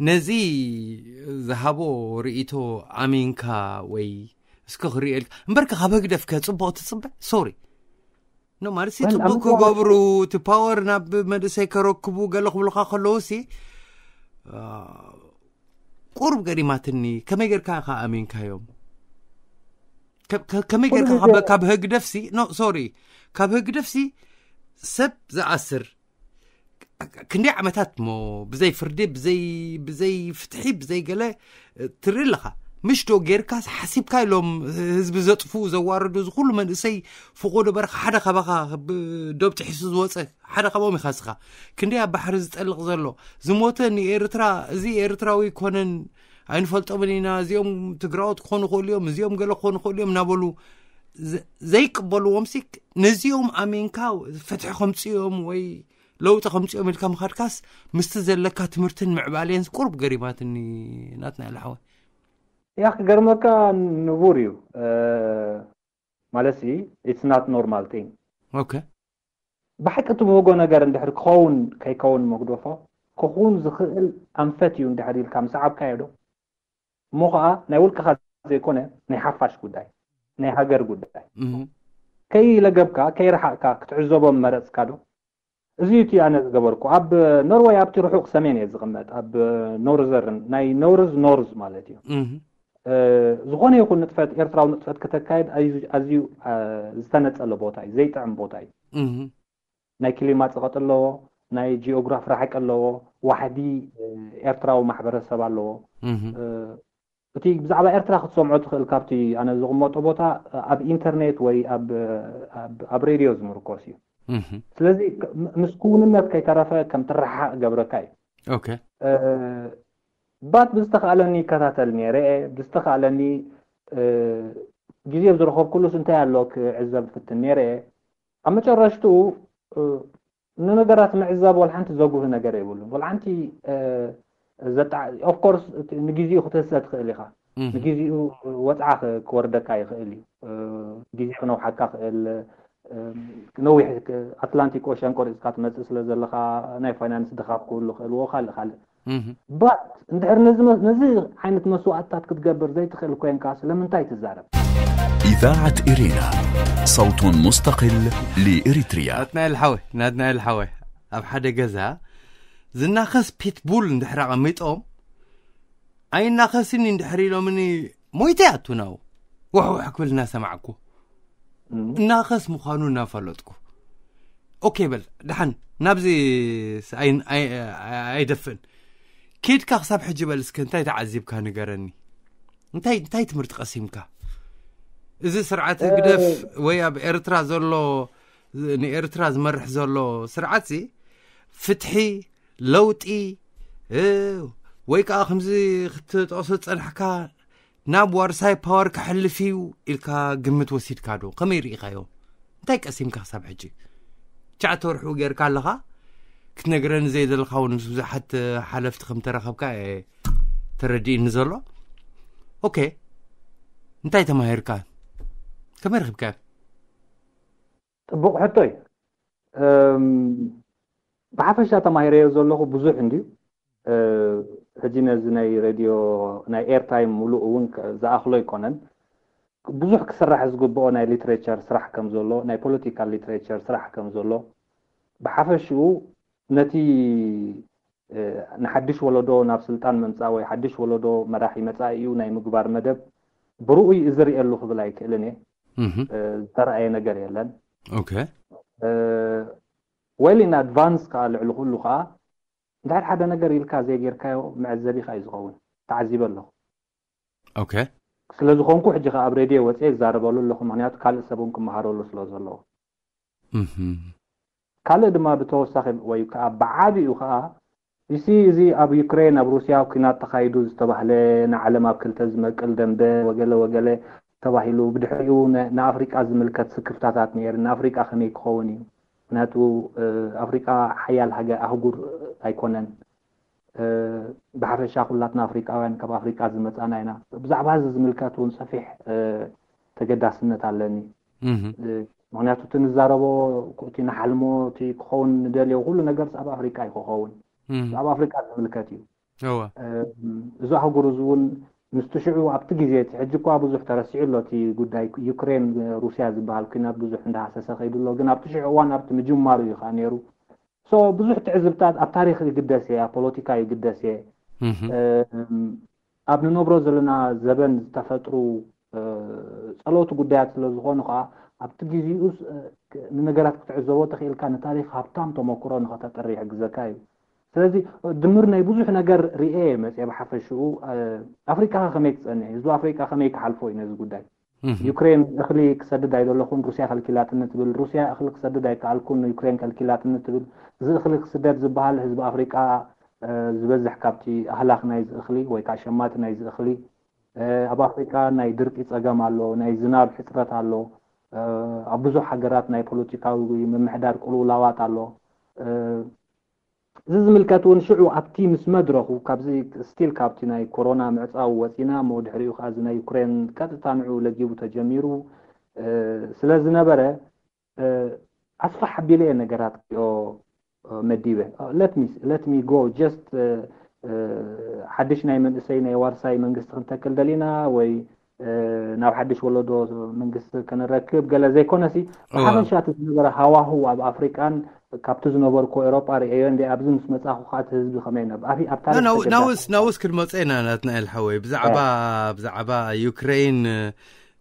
ነዚ ዝሃቦ ርእቶ ኣሚንካ ወይ እስከ ክርእየልካ እምበርካ ካብ ህግደፍ ከ ፅቡቅ ትፅበ ሶሪ ኖ ማለት ሲ ፅቡቅ ክገብሩ እቲ ፓወር ናብ መንእሰይ ከረክቡ ገለ ክብሉካ ከለዉ ሲ ቁሩብ ገሪማትኒ ከመይ ጌርካ ኢኻ ኣሚንካዮም ከመይ ጌርካ ካብ ህግደፍ ሲ ኖ ሶሪ ካብ ህግደፍ ሲ ሰብ ዝኣስር ክንደይ ዓመታት ሞ ብዘይ ፍርዲ ብዘይ ብዘይ ፍትሒ ብዘይ ገለ ትርኢ ኣለኻ ምሽ ዶ ጌርካ ሓሲብካ ኢሎም ህዝቢ ዘጥፉ ዘዋርዱ እዚ ኩሉ መንእሰይ ፍቆዶ በረኻ ሓደ ካባኻ ዶብ ጥሒሱ ዝወፀ ሓደ ካባኦም ኢኻ ስኻ ክንደይ ኣብ ባሕሪ ዝጠልቕ ዘሎ ዝሞተ ንኤርትራ እዚ ኤርትራዊ ኮነን ኣይንፈልጦምን ኢና እዚኦም ትግራዎት ክኾኑ ክእሉ እዮም እዚኦም ገለ ክኾኑ ክእሉ እዮም እናበሉ ዘይቅበልዎም ሲ ነዚኦም ኣሚንካ ፍትሒ ከምፅኦም ወይ ለውጢ ከምፅኦም ኢልካ ምኻድካስ ምስቲ ዘለካ ትምህርትን ምዕባሌን ቁሩብ ገሪማትኒ ናትና ኢላ ሓወይ ያ ክገርመካ ንቡር እዩ ማለት ሲ it's not normal thing okay ብሓቂ ትብህጎ ነገር እንድሕር ክኸውን ከይከውን መግደፎ ክኹን ዝኽእል ኣንፈት እዩ እንድሕር ኢልካ ምስ ዓብካዮ ዶ እሞ ከዓ ናይ ውልቅኻ ዘይኮነ ናይ ሓፋሽ ጉዳይ ናይ ሃገር ጉዳይ ከይለገብካ ከይረሓቕካ ክትዕዘቦም መረፅካ ዶ እዚ እቲ ኣነ ዝገበርኩ ኣብ ኖርወይ ኣብቲ ርሑቕ ሰሜን እየ ዝቕመጥ ኣብ ኖርዘርን ናይ ኖርዝ ኖርዝ ማለት እዩ ዝኾነ ይኹን ንጥፈት ኤርትራዊ ንጥፈት ከተካየድ ኣዝዩ ዝተነፀለ ቦታ እዩ ዘይጥዕም ቦታ እዩ ናይ ክሊማ ፀቐጥ ኣለዎ ናይ ጂኦግራፍ ራሕቂ ኣለዎ ዋሕዲ ኤርትራዊ ማሕበረሰብ ኣለዎ እቲ ብዛዕባ ኤርትራ ክትሰምዖ ትኽእል ካብቲ ኣነ ዝቕመጦ ቦታ ኣብ ኢንተርኔት ወይ ኣብ ሬድዮ ዝምርኮስ እዩ ስለዚ ምስ ክውንነት ከይተረፈ ከም ትረሓቕ ገብረካ እዩ okay ባት ብዝተኻእለኒ ይከታተል ነይረ ብዝተኻእለኒ ግዜ ዝረኸብኩሉስ እንታይ ኣሎ ክዕዘብ ፍትን ነይረ ኣብ መጨረሽትኡ ንነገራት ምዕዛብ ዋላ ሓንቲ ዘጉህ ነገር የብሉን። ዋላ ሓንቲ ዘጣ of course ንግዜኡ ክትህሰ ትኽእል ኢኻ። ንግዜኡ ወጽዓ ክወርደካ ይኽእል እዩ። ግዜ ክነውሓካ ክእል ነዊሕ ኣትላንቲክ ኦሽያን ቆሪፅካ ትመፅእ ስለ ዘለካ ናይ ፋይናንስ ድኻም ክህሉ ክእል ዎ ካልእ ካልእ but እንድሕር ነዚ ዓይነት መስዋእትታት ክትገብር ዘይትኽእል ኮይንካ ስለምንታይ ትዛረብ إذاعة إرينا صوت مستقل لإريتريا ናትናኤል ሓወይ ናትናኤል ሓወይ ኣብ ሓደ ገዛ ዝናኸስ ፒትቡል እንድሕር ኣቐሚጦም ኣይናኸስን እንድሕር ኢሎምኒ ሞይተ ኣቱናው ውሕውሕ ክብል እናሰማዕኩ እናኸስ ምዃኑ እናፈለጥኩ ኦኬ በል ደሓን ናብዚ ኣይደፍእን ኬድካ ክሳብ ሕጂ በል እስከ እንታይ ተዓዚብካ ንገረኒ እንታይ እንታይ ትምህርቲ ቀሲምካ እዚ ስርዓት ህግደፍ ወይ ኣብ ኤርትራ ዘሎ ንኤርትራ ዝመርሕ ዘሎ ስርዓት ሲ ፍትሒ ለውጢ ወይ ከዓ ከምዚ ክትጠቕሶ ዝፀናሕካ ናብ ዋርሳይ ፓወር ክሕልፍ እዩ ኢልካ ግምት ወሲድካ ዶ ከመይ ርኢኻዮ እንታይ ቀሲምካ ክሳብ ሕጂ ትሽዓተ ወርሑ ጌርካ ኣለኻ ክትነግረኒ ዘይደለኻ እውን ምስ ብዙሓት ሓለፍቲ ከም ተረኸብካ ተረዲእኒ ዘሎ ኦኬ፣ እንታይ ተማሂርካ? ከመይ ረኺብካዮ? ጽቡቕ ሕቶ እዩ። እም፣ ብሓፈሻ ተማሂረዮ ዘለኹ ብዙሕ እንድዩ። እ፣ ሕጂ ነዚ ናይ ሬድዮ ናይ ኤርታይም ሙሉእ እውን ከ- ዝኣኽሎ ኣይኮነን። ብዙሕ ክስራሕ ዝግብኦ ናይ ሊትሬቸር ስራሕ ከም ዘሎ፣ ናይ ፖለቲካል ሊትሬቸር ስራሕ ከም ዘሎ፣ ብሓፈሽኡ ነቲ እ፣ ንሓድሽ ወለዶ ናብ ስልጣን ምምፃእ ወይ ሓድሽ ወለዶ መራሒ መፃኢኡ ናይ ምግባር መደብ ብርኡይ እዚ ርእየሉ ክብል ኣይክእልን እየ። እህ፣ እ፣ ዝተረኣየ ነገር የለን። ኦኬ። እ፣ well in advance ከዓ ልዕሊ ኩሉ ከዓ እንድሕር ሓደ ነገር ኢልካ ዘይጌርካዮ መዐዘቢ ከዓ እዩ ዝኸውን። ተዓዚበ ኣለኹ። ኦኬ። ስለ ዝኾንኩ ሕጂ ከዓ ኣብ ሬድዮ ወፅየ ይዛረበሉ ኣለኹ። ምክንያቱ ካልእ ሰብ እውን ክመሃረሉ ስለ ዘለዎ። እህ፣ ካልእ ድማ ብተወሳኺ ወይ ከዓ ብዓቢኡ ከዓ እዚ እዚ ኣብ ዩክሬን ኣብ ሩስያ ኩናት ተኻይዱ ዝተባህለ ንዓለም ኣብ ክልተ ዝመቅል ደንበ ወገለ ወገለ ተባሂሉ ብድሕሪኡ ነ- ንኣፍሪቃ ዝምልከት ስክፍታታት ነይሩ። ንኣፍሪቃ ከመይ ክኸውን እዩ? ምክንያቱ እ፣ ኣፍሪቃ ሓያል ሃገር ኣህጉር ኣይኮነን። እ፣ ብሓፈሻ ኩላትና ኣፍሪቃውያን ካብ ኣፍሪቃ ዝመፃና ኢና። ብዛዕባ እዚ ዝምልከት እውን ሰፊሕ እ፣ ተገዳስነት ኣለኒ። እህ፣ እ፣ ምክንያቱ እቲ ንዛረቦ እቲ ንሓልሞ እቲ ክኸውን ንደልዮ ኩሉ ነገር ኣብ ኣፍሪቃ እዩ ክኸውን። እህ፣ ኣብ ኣፍሪቃ ዝምልከት እዩ። እወ። እ፣ እዚ ኣህጉር እዚ እውን ምስቲ ሽዑ ኣብቲ ግዜ እቲ ሕጂ እኳ ብዙሕ ተረሲዑ ኣሎ እቲ ጉዳይ ዩክሬን ሩስያ ዝበሃል ኩናት ብዙሕ እንዳሃሰሰ ከይዱ ኣሎ። ግን ኣብቲ ሽዑ እዋን ኣብቲ ምጅማሩ እዩ ከዓ ነይሩ። ሶ ብዙሕ ትዕዝብታት ኣብ ታሪክ ይግደስ እየ፣ ኣብ ፖለቲካ ይግደስ እየ። እህ፣ እም፣ ኣብ ንነብሮ ዘለና ዘበን ዝተፈጥሩ እ፣ ጸለውቲ ጉዳያት ስለ ዝኾኑ ከዓ ኣብቲ ግዜኡስ እ፣ ክ- ንነገራት ክትዕዘቦ ተኽኢልካ ንታሪክ ሃብታም ተመክሮ ንኸተጥሪ ይሕግዘካ እዩ። ስለዚ ድምር ናይ ብዙሕ ነገር ርኤ እየ መፅየ ብሓፈሽኡ እ፣ ኣፍሪቃ ከ ከመይ ትፀንሕ? ህዝቢ ኣፍሪቃ ከመይ ክሓልፎ እዩ ነዚ ጉዳይ? እህ፣ ዩክሬን እኽሊ ክሰድድ ኣይደለኹን፣ ሩስያ ከልኪላትኒ ትብል፣ ሩስያ እኽሊ ክሰድድ ኣይከኣልኩን፣ ዩክሬን ከልኪላትኒ ትብል። እዚ እኽሊ ክስደድ ዝበሃል ህዝቢ ኣፍሪቃ እ፣ ዝበዝሕ ካብቲ ኣህላኽ ናይዚ እኽሊ ወይ ከዓ ሸማቲ ናይዚ እኽሊ እ፣ ኣብ ኣፍሪቃ ናይ ድርቂ ጸገም ኣሎ፣ ናይ ዝናብ ሕጽረት ኣሎ። እ፣ ኣብ ብዙሕ ሃገራት ናይ ፖለቲካዊ ምምሕዳር ቅልውላዋት ኣሎ። እ፣ እዚ ዝምልከት እውን ሽዑ ኣብቲ ምስ መድረኹ ካብዚ ስቲል ካብቲ ናይ ኮሮና ምዕጻው ወጺና እሞ ድሕሪኡ ከዓ እዚ ናይ ዩክሬን ቀጥታ ንዑ ለጊቡ ተጀሚሩ እ፣ ስለ ዝነበረ እ፣ ኣስፋሕ ኣቢለ እየ ነገራት ክሪኦ እ፣ መዲበ። let me let me go just እ፣ እ፣ ሓድሽ ናይ መንእሰይ ናይ ዋርሳይ መንግስቲ ክንተክል ደሊና ወይ እ፣ ናብ ሓድሽ ወለዶ መንግስቲ ከነረክብ ገለ ዘይኮነሲ እወ። ብሓፈሻ እቲ ዝነበረ ሃዋሁ ኣብ ኣፍሪቃን ካብቲ ዝነበርኩ ኤሮጳ ርእየዮ እንዲ ኣብዚ ምስ መጻኹ ከዓ እቲ ህዝቢ ከመይ ነብ ኣብ ኣብ ታሪክ ናውስ ተገዳሲ ናውስ ክንመፀ ኢና ናትናኤል ሓወይ ብዛዕባ ብዛዕባ ዩክሬን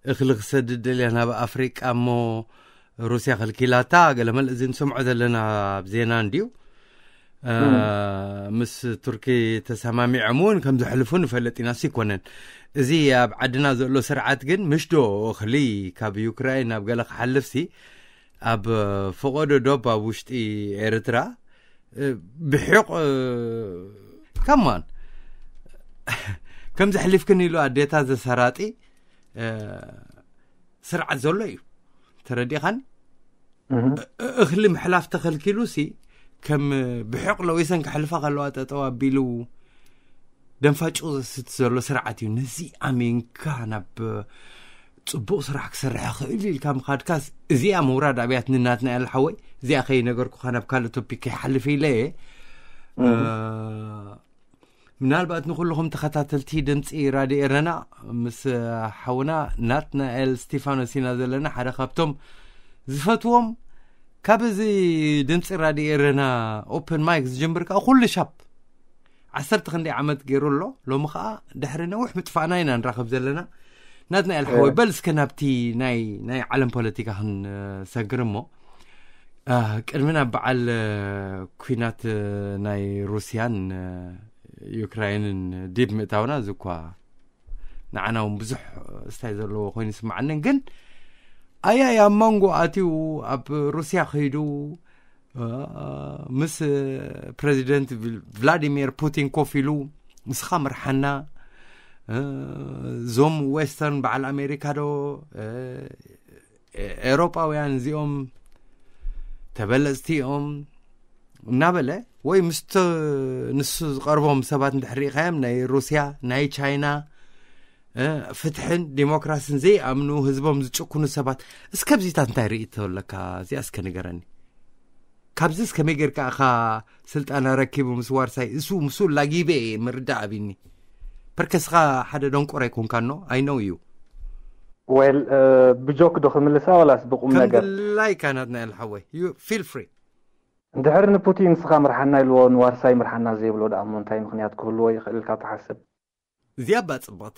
እኽሊ ክሰድድ ደልያ ናብ ኣፍሪቃ እሞ ሩስያ ከልኪላታ ገለ መልእ እዚ ንሰምዖ ዘለና ኣብ ዜና እንድዩ። እ፣ ምስ ቱርኪ ተሰማሚዖም እውን ከም ዘሕልፉ ንፈልጥ ኢና ሲ ይኮነን። እዚ ኣብ ዓድና ዘሎ ስርዓት ግን ምሽ ዶ እኽሊ ካብ ዩክራይን ናብ ገለ ክሓልፍ ሲ ኣብ ፈቐዶ ዶብ ኣብ ውሽጢ ኤርትራ እ፣ ብሕቕ ከማን ከም ዘሕሊፍክን ኢሉ ኣዴታ ዘሰራጢ እ፣ ስርዓት ዘሎ እዩ። ተረዲኻን? እህ። እ- እኽሊ ምሕላፍ ተኸልኪሉ ሲ ከም ብሕቕ ለዊሰን ክሕልፋ ከለዋ ጠጠው ኣቢሉ ደንፋጩ ዘስት ዘሎ ስርዓት እዩ። ነዚ ኣሜንካ ናብ ጽቡቕ ስራሕ ክሰርሕ ክእል ኢልካ ምኻድካስ እዚኣ ምውራድ ኣብያት ንናትና ያለ ሓወይ። እዚኣ ከይነገርኩኻ ናብ ካልእ ቶፒክ ከይሓልፍ ኢለ እየ። እ፣ ምናልባት ንኩልኹም ተኸታተልቲ ድምፂ ራድዮ ኤረና ምስ ሓውና ናትናኤል ስቲፋኖስ ኢና ዘለና፣ ሓደ ካብቶም ዝፈትዎም ካብ እዚ ድምፂ ራድዮ ኤረና ኦፕን ማይክ ዝጀምር ከዓ ኩሉ ሻፕ ዓሰርተ ክንደይ ዓመት ገይሩ ኣሎ። ሎሚ ከዓ ድሕሪ ነዊሕ ምጥፋእና ኢና ንራኸብ ዘለና። ናትናኤል ሓወይ፣ በል እስከ ናብቲ ናይ ናይ ዓለም ፖለቲካ ክንሰግር እሞ፣ አ፣ ቅድሚ ናብ በዓል አ፣ ኩናት አ፣ ናይ ሩስያን አ፣ ዩክራይንን ዲብ ምእታውና፣ እዚ እኳ ንዓና እውን ብዙሕ ስታይ ዘለዎ ኮይኑ ይስምዓንን፣ ግን ኣያይ ኣብ መንጎ ኣትዩ ኣብ ሩስያ ከይዱ አ፣ ምስ ፕሬዚደንት ቭል- ቭላዲሚር ፑቲን ኮፍ ኢሉ፣ "ንስኻ ምርሓና፣ እ፣ እዞም ዌስተርን በዓል ኣሜሪካ ዶ፣ እ፣ ኤ- ኤሮጳውያን እዚኦም ተበለጽቲ እዮም?" እናበለ፣ ወይ ምስቲ ንሱ ዝቐርቦም ሰባት እንድሕር ርኢኻዮም፣ ናይ ሩስያ፣ ናይ ቻይና፣ ፍትሕን ዲሞክራስን ዘይኣምኑ፣ ህዝቦም ዝጭኩኑ ሰባት። እስከ ኣብዚታት እንታይ ርእይቶ ኣለካ? እዚኣ እስከ ንገረኒ። ካብዚስ ከመይ ጌርካ ኢኻ ስልጣን ኣረኪቡ ምስ ዋርሳይ? እሱ ምስኡ ላጊበ እየ ምርዳእ ኣቢኒ። ፐርከስኻ ሓደ ደንቆር ኣይኮንካኖ? I know you። ወል ብጆክ ዶ ክምልሳ ዋላስ ብቁም ከም ነገር? ድላይካ ናትና ኢል ሓወይ። You feel free። እንድሕር ንፑቲን ንስኻ ምርሓና ኢልዎ ንዋርሳይ ምርሓና ዘይብሎ ደኣ እሞ እንታይ ምኽንያት ክህልዎ ይኽእል ኢልካ ትሓስብ? እዚኣ እባ ጽብቕቲ።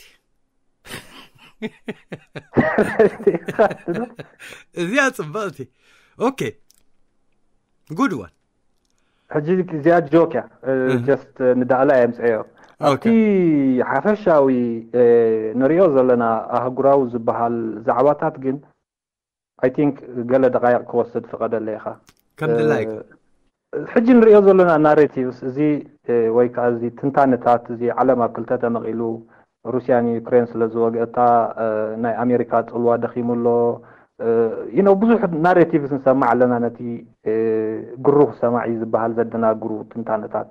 እዚኣ ጽብቕቲ። Okay, good one። ሕጂ እዚኣ ጆክ እያ። ጀስት ንዳእላ የምፅአዮ። ኣብቲ ሓፈሻዊ ንሪኦ ዘለና ኣህጉራዊ ዝበሃል ዛዕባታት ግን፣ I think፣ ገለ ደቃይቕ ክወስድ ፍቐደለ ኢኻ። ከም ድላይካ። ሕጂ ንሪኦ ዘለና ናሬቲቭስ እዚ ወይ ከዓ እዚ ትንታነታት እዚ፣ ዓለም ኣብ ክልተ ተመቒሉ፣ ሩስያ ንዩክሬን ስለ ዝወግአታ፣ ናይ ኣሜሪካ ፅልዋ ደኺሙ ኣሎ። You know፣ ብዙሕ ናሬቲቭስ ንሰማዕ ኣለና፣ ነቲ ግሩህ ሰማዒ ዝበሃል ዘደናግሩ ትንታነታት፣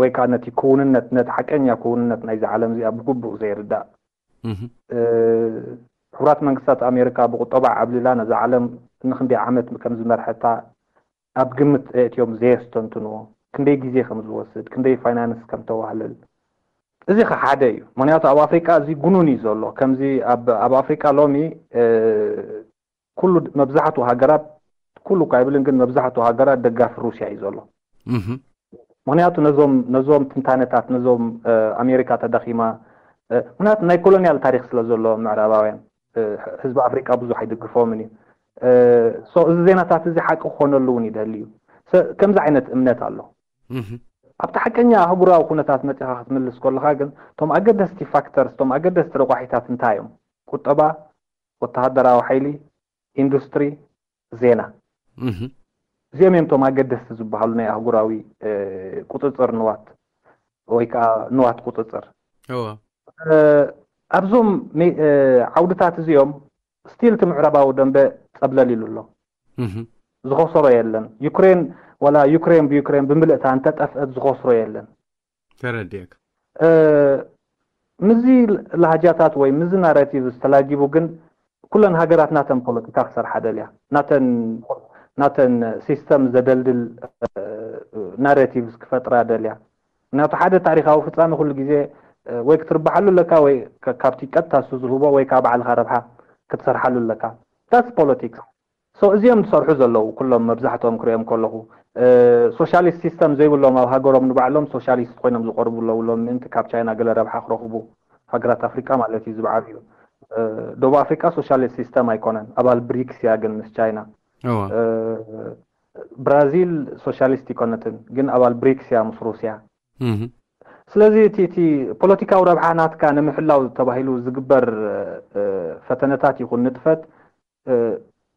ወይ ከዓ ነቲ ክውንነት፣ ነቲ ሓቀኛ ክውንነት ናይዚ ዓለም እዚኣ ብግቡእ ዘይርዳእ። ሕቡራት መንግስታት ኣሜሪካ ብቁጠባ ዓብሊላ ነዛ ዓለም ንክንደይ ዓመት ከም ዝመርሐታ ኣብ ግምት ኣእትዮም ዘየስተንትንዎ፣ ክንደይ ግዜ ከም ዝወስድ፣ ክንደይ ፋይናንስ ከም ተዋህልል፣ እዚ ከ ሓደ እዩ። ምክንያቱ ኣብ ኣፍሪቃ እዚ ጉኑን እዩ ዘሎ። ከምዚ ኣብ ኣፍሪቃ ሎሚ ኩሉ፣ መብዛሕትኡ ሃገራት፣ ኩሉ እኳ ኣይብልን፣ ግን መብዛሕትኡ ሃገራት ደጋፊ ሩስያ እዩ ዘሎ። ምክንያቱ ነዞም ነዞም ትንታነታት፣ ነዞም ኣሜሪካ ተዳኺማ፣ ምክንያቱ ናይ ኮሎኒያል ታሪክ ስለ ዘሎ ምዕራባውያን፣ ህዝቢ ኣፍሪቃ ብዙሕ ኣይድግፎምን እዩ። እዚ ዜናታት እዚ ሓቂ ክኾነሉ እውን ይደሊ እዩ። ከምዚ ዓይነት እምነት ኣሎ። ኣብቲ ሓቀኛ ኣህጉራዊ ኩነታት መፂኻ ክትምልስ ከለካ ግን፣ እቶም ኣገደስቲ ፋክተርስ፣ እቶም ኣገደስቲ ረቋሒታት እንታይ እዮም? ቁጠባ፣ ወተሃደራዊ ሓይሊ፣ ኢንዱስትሪ፣ ዜና። እዚኦም እዮም እቶም ኣገደስቲ ዝበሃሉ ናይ ኣህጉራዊ ቁፅፅር ንዋት ወይ ከዓ ንዋት ቁፅፅር። ኣብዞም ዓውድታት እዚኦም ስቲል እቲ ምዕራባዊ ደንበ ፀብለል ኢሉ ኣሎ። ዝኸሰሮ የለን። ዩክሬን፣ ዋላ ዩክሬን ብዩክሬን ብምልእታ እንተጠፍአት ዝኸስሮ የለን። ተረዲእካ። ምዚ ላሃጃታት ወይ ምዚ ናራቲቭ ዝተላጊቡ ግን ኩለን ሃገራት ናተን ፖለቲካ ክሰርሓ ደልያ፣ ናተን ናተን ሲስተም ዘደልድል ናራቲቭስ ክፈጥራ ደልያ። ምክንያቱ ሓደ ታሪካዊ ፍፃሜ ኩሉ ግዜ ወይ ክትርብሓሉ ኣለካ ወይ ካብቲ ቀጥታ እሱ ዝህቦ ወይ ከዓ ባዕልካ ረብሓ ክትሰርሓሉ ኣለካ። ታትስ ፖለቲክስ። ሶ እዚኦም ዝሰርሑ ዘለዉ ኩሎም መብዛሕትኦም ክሪኦም ከለኹ ሶሻሊስት ሲስተም ዘይብሎም ኣብ ሃገሮም ንባዕሎም ሶሻሊስት ኮይኖም ዝቆርቡ ኣለዉ። ሎም ምእንቲ ካብ ቻይና ገለ ረብሓ ክረኽቡ ሃገራት ኣፍሪቃ ማለት እዩ። ዝብዓብ እዩ። ደቡብ ኣፍሪቃ ሶሻሊስት ሲስተም ኣይኮነን፣ ኣባል ብሪክስ እያ ግን ምስ ቻይና። ብራዚል ሶሻሊስት ይኮነትን ግን ኣባል ብሪክስ እያ ምስ ሩስያ። ስለዚ እቲ እቲ ፖለቲካዊ ረብሓ ናትካ ንምሕላው ተባሂሉ ዝግበር ፈተነታት ይኹን ንጥፈት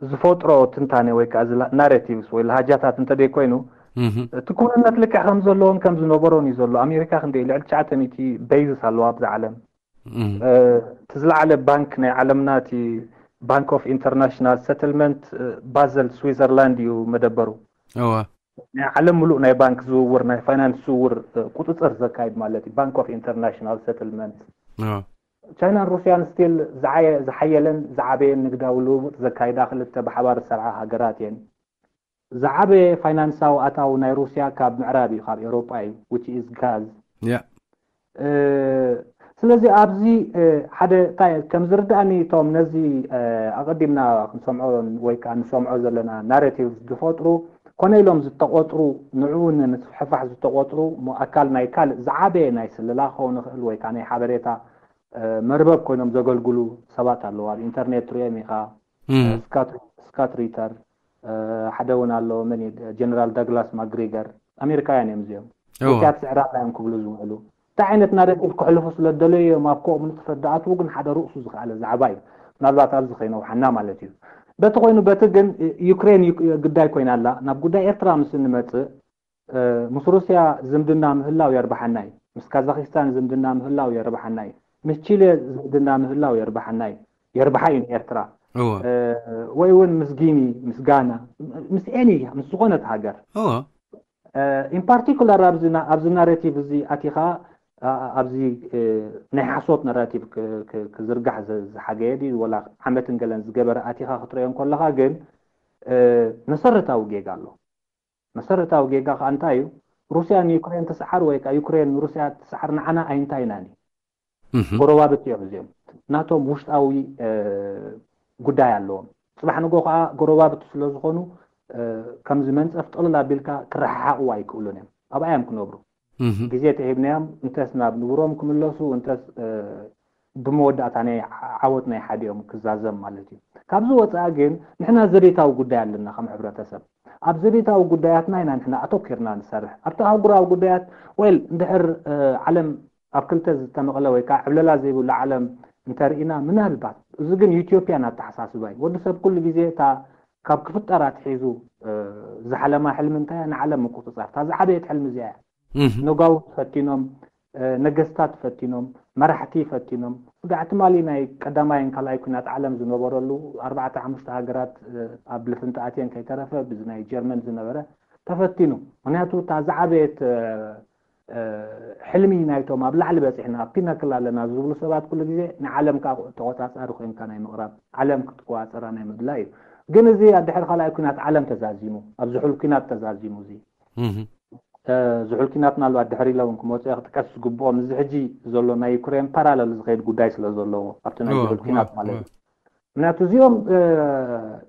ዝፈጥሮ ትንታኔ ወይ ከዓ ናሬቲቭስ ወይ ለሃጃታት እንተደይ ኮይኑ እቲ ክውንነት ልክዕ ከም ዘለዎን ከም ዝነበሮን እዩ ዘሎ። ኣሜሪካ ክንደይ ልዕሊ ትሽዓተ ሚእቲ ቤይዝስ ኣለዋ ኣብዛ ዓለም። እቲ ዝለዓለ ባንክ ናይ ዓለምና እቲ ባንክ ኦፍ ኢንተርናሽናል ሰትልመንት ባዘል ስዊዘርላንድ እዩ መደበሩ። ናይ ዓለም ሙሉእ ናይ ባንክ ዝውውር ናይ ፋይናንስ ዝውውር ቁፅፅር ዘካይድ ማለት እዩ ባንክ ኦፍ ኢንተርናሽናል ሰትልመንት። ቻይናን ሩስያን ስቲል ዝሓየለን ዝዓበየን ንግዳዊ ልውውጥ ዘካይዳ ክልተ ብሓባር ዝሰርሓ ሃገራት እየን። ዝዓበየ ፋይናንሳዊ ኣታዊ ናይ ሩስያ ካብ ምዕራብ እዩ፣ ካብ ኤውሮጳ እዩ፣ which is ጋዝ። ስለዚ ኣብዚ ሓደ እንታይ ከም ዝርዳእኒ እቶም ነዚ ኣቐዲምና ክንሰምዖ ወይ ከዓ ንሰምዖ ዘለና ናሬቲቭ ዝፈጥሩ ኮነ ኢሎም ዝተቆጥሩ ንዕኡ ንምስፍሕፋሕ ዝተቆጥሩ ኣካል ናይ ካልእ ዝዓበየ ናይ ስለላ ክኸውን ይኽእል ወይ ከዓ ናይ ሓበሬታ መርበብ ኮይኖም ዘገልግሉ ሰባት ኣለዉ። ኣብ ኢንተርኔት ትሪኦም ኢኻ። ስካት ሪተር ሓደ እውን ኣሎ። መን ጀነራል ዳግላስ ማግሪገር ኣሜሪካውያን እዮም እዚኦም። ሩስያ ትስዕራና እዮም ክብሉ ዝውዕሉ እንታይ ዓይነት ናሬቲቭ ክሕልፉ ስለ ደለዩ እዮም ኣብ ከምኡ ንጥፈት ዝኣትዉ ግን ሓደ ርእሱ ዝኸኣለ ዛዕባ እዩ። ምናልባት ኣብዚ ከይነውሓና ማለት እዩ። በቲ ኮይኑ በቲ ግን ዩክሬን ግዳይ ኮይና ኣላ። ናብ ጉዳይ ኤርትራ ምስ እንመፅእ ምስ ሩስያ ዝምድና ምህላው የርብሓና እዩ። ምስ ካዛኪስታን ዝምድና ምህላው የርብሓና እዩ። ምስ ቺለ ዝምድና ምህላው የርብሓና እዩ። የርብሓ እዩ ንኤርትራ። ወይ እውን ምስ ጊኒ፣ ምስ ጋና፣ ምስ ኤኒ፣ ምስ ዝኾነት ሃገር። ኢን ፓርቲኩላር ኣብዚ ናሬቲቭ እዚ ኣቲኻ ኣብዚ ናይ ሓሶት ናራቲቭ ክዝርጋሕ ዝሓገየ ድዩ ወላ ዓመትን ገለን ዝገበረ ኣቲኻ ክትሪኦ እንከለኻ ግን መሰረታዊ ጌጋ ኣሎ። መሰረታዊ ጌጋ ከዓ እንታይ እዩ? ሩስያ ንዩክሬን ትስዓር ወይ ከዓ ዩክሬን ንሩስያ ትስዓር ንዓና ኣይንታይናን እዩ። ጎረባብቲ እዮም እዚኦም። ናቶም ውሽጣዊ ጉዳይ ኣለዎም። ፅባሕ ንጎ ከዓ ጎረባብቲ ስለዝኾኑ ከምዚ መንፀፍ ጥቕልል ኣቢልካ ክረሓሓቕዎ ኣይክእሉን እዮም። ኣብኣ እዮም ክነብሩ። ግዜ ተሂብናዮም እንተስ ናብ ንብሮም ክምለሱ እንተስ ብመወዳእታ ናይ ዓወት ናይ ሓዲኦም ክዛዘም ማለት እዩ። ካብዚ ወፃኢ ግን ንሕና ዘቤታዊ ጉዳይ ኣለና ከም ሕብረተሰብ። ኣብ ዘቤታዊ ጉዳያትና ኢና ንሕና ኣተኪርና ንሰርሕ። ኣብቲ ኣህጉራዊ ጉዳያት ወይል እንድሕር ዓለም ኣብ ክልተ ዝተመቕለ ወይ ከዓ ዕብለላ ዘይብሉ ዓለም እንተርኢና ምናልባት እዚ ግን ዩቶፒያን ኣተሓሳስባ እዩ። ወዲ ሰብ ኩሉ ግዜ እታ ካብ ክፍጠር ኣትሒዙ ዝሓለማ ሕልሚ እንታይ እያ? ንዓለም ምቁፅፃር። እታ ዝዓበየት ሕልሚ እዚኣ እያ። ነጋውስ ፈቲኖም፣ ነገስታት ፈቲኖም፣ መራሕቲ ፈቲኖም። ስጋዕ ትማሊ ናይ ቀዳማይን ካልኣይ ኩናት ዓለም ዝነበረሉ ኣርባዕተ ሓሙሽተ ሃገራት ኣብ ልፍንቲ ኣትየን ከይተረፈ ብዚ ናይ ጀርመን ዝነበረ ተፈቲኑ። ምክንያቱ እታ ዝዓበየት ሕልሚ ናይቶም ኣብ ላዕሊ በፂሕና ኣብ ፒናክል ኣለና ዝብሉ ሰባት ኩሉ ግዜ ንዓለም ከዓ ተቆፃፃሪ ኮይንካ ናይ ምቕራብ ዓለም ክትቆፃፀራ ናይ ምድላይ እዩ። ግን እዚ ኣድሕር ካልኣይ ኩናት ዓለም ተዛዚሙ ኣብ ዝሑል ኩናት ተዛዚሙ እዚ ዝሑል ኩናት ምናልባት ድሕር ኢለ እውን ክመፅኦ ክጥቀስ ዝግብኦም እዚ ሕጂ ዘሎ ናይ ዩክሬን ፓራለል ዝኸይድ ጉዳይ ስለ ዘለዎ ኣብቲ ናይ ዝሑል ኩናት ማለት እዩ። ምክንያቱ እዚኦም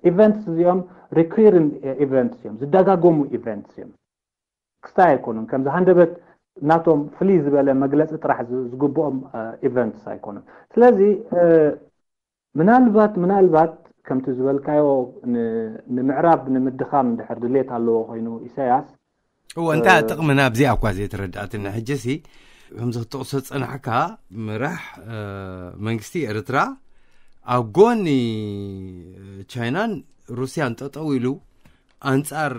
ኢቨንትስ እዚኦም ሪኩሪንግ ኢቨንትስ እዮም፣ ዝደጋገሙ ኢቨንትስ እዮም። ክስታይ ኣይኮኑን፣ ከምዚ ሃንደበት ናቶም ፍልይ ዝበለ መግለፂ ጥራሕ ዝግብኦም ኢቨንትስ ኣይኮኑን። ስለዚ ምናልባት ምናልባት ከምቲ ዝበልካዮ ንምዕራብ ንምድኻም እንድሕር ድሌት ኣለዎ ኮይኑ ኢሳያስ እዎ እንታይ ጥቕሚ ናብዚኣ እኳ ዘይተረዳእትኒ ሕጂ ሲ ከምዚ ክትጠቕሶ ዝጸናሕካ ምራሕ መንግስቲ ኤርትራ ኣብ ጎኒ ቻይናን ሩስያን ጠጠው ኢሉ ኣንጻር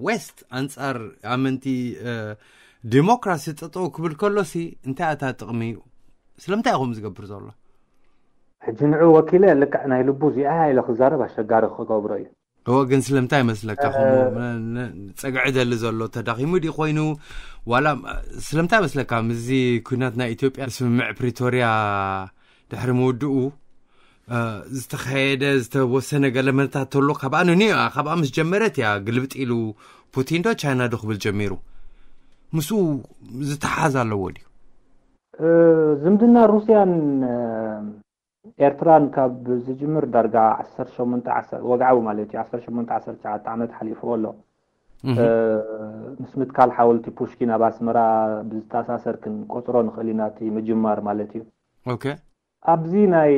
ዌስት ኣንጻር ኣመንቲ ዲሞክራሲ ጠጠው ክብል ከሎሲ እንታይ ኣታ ጥቕሚ እዩ? ስለምንታይ ኢኹም ዝገብር ዘሎ? ሕጂ ንዑ ወኪለ ልክዕ ናይ ልቡ እዚኣ ኢለ ክዛረብ ኣሸጋሪ ክገብሮ እዩ። እወ ግን ስለምንታይ መስለካ ከምኡ ጸግዒ ደሊ ዘሎ ተዳኺሙ ድዩ ኮይኑ ዋላ ስለምንታይ መስለካ ምስዚ ኩናት ናይ ኢትዮጵያ ስምምዕ ፕሪቶርያ ድሕሪ ምውድኡ ዝተኸየደ ዝተወሰነ ገለመታት ተሎ ካብኣ ንንዮ ካብኣ ምስ ጀመረት እያ ግልብጥ ኢሉ ፑቲን ዶ ቻይና ዶ ክብል ጀሚሩ ምስኡ ዝተሓዝ ኣለዎ ድዩ? ዝምድና ሩስያን ኤርትራን ካብ ዝጅምር ዳርጋ ዓሰርተ ሸሞንተ ወግዓዊ ማለት እዩ ዓሰርተ ሸሞንተ ዓሰርተ ትሽዓተ ዓመት ሓሊፍዎ ኣሎ። ምስ ምትካል ሓወልቲ ፑሽኪን ኣብ ኣስመራ ብዝተኣሳሰር ክንቆፅሮ ንኽእል ኢና እቲ ምጅማር ማለት እዩ። ኦኬ ኣብዚ ናይ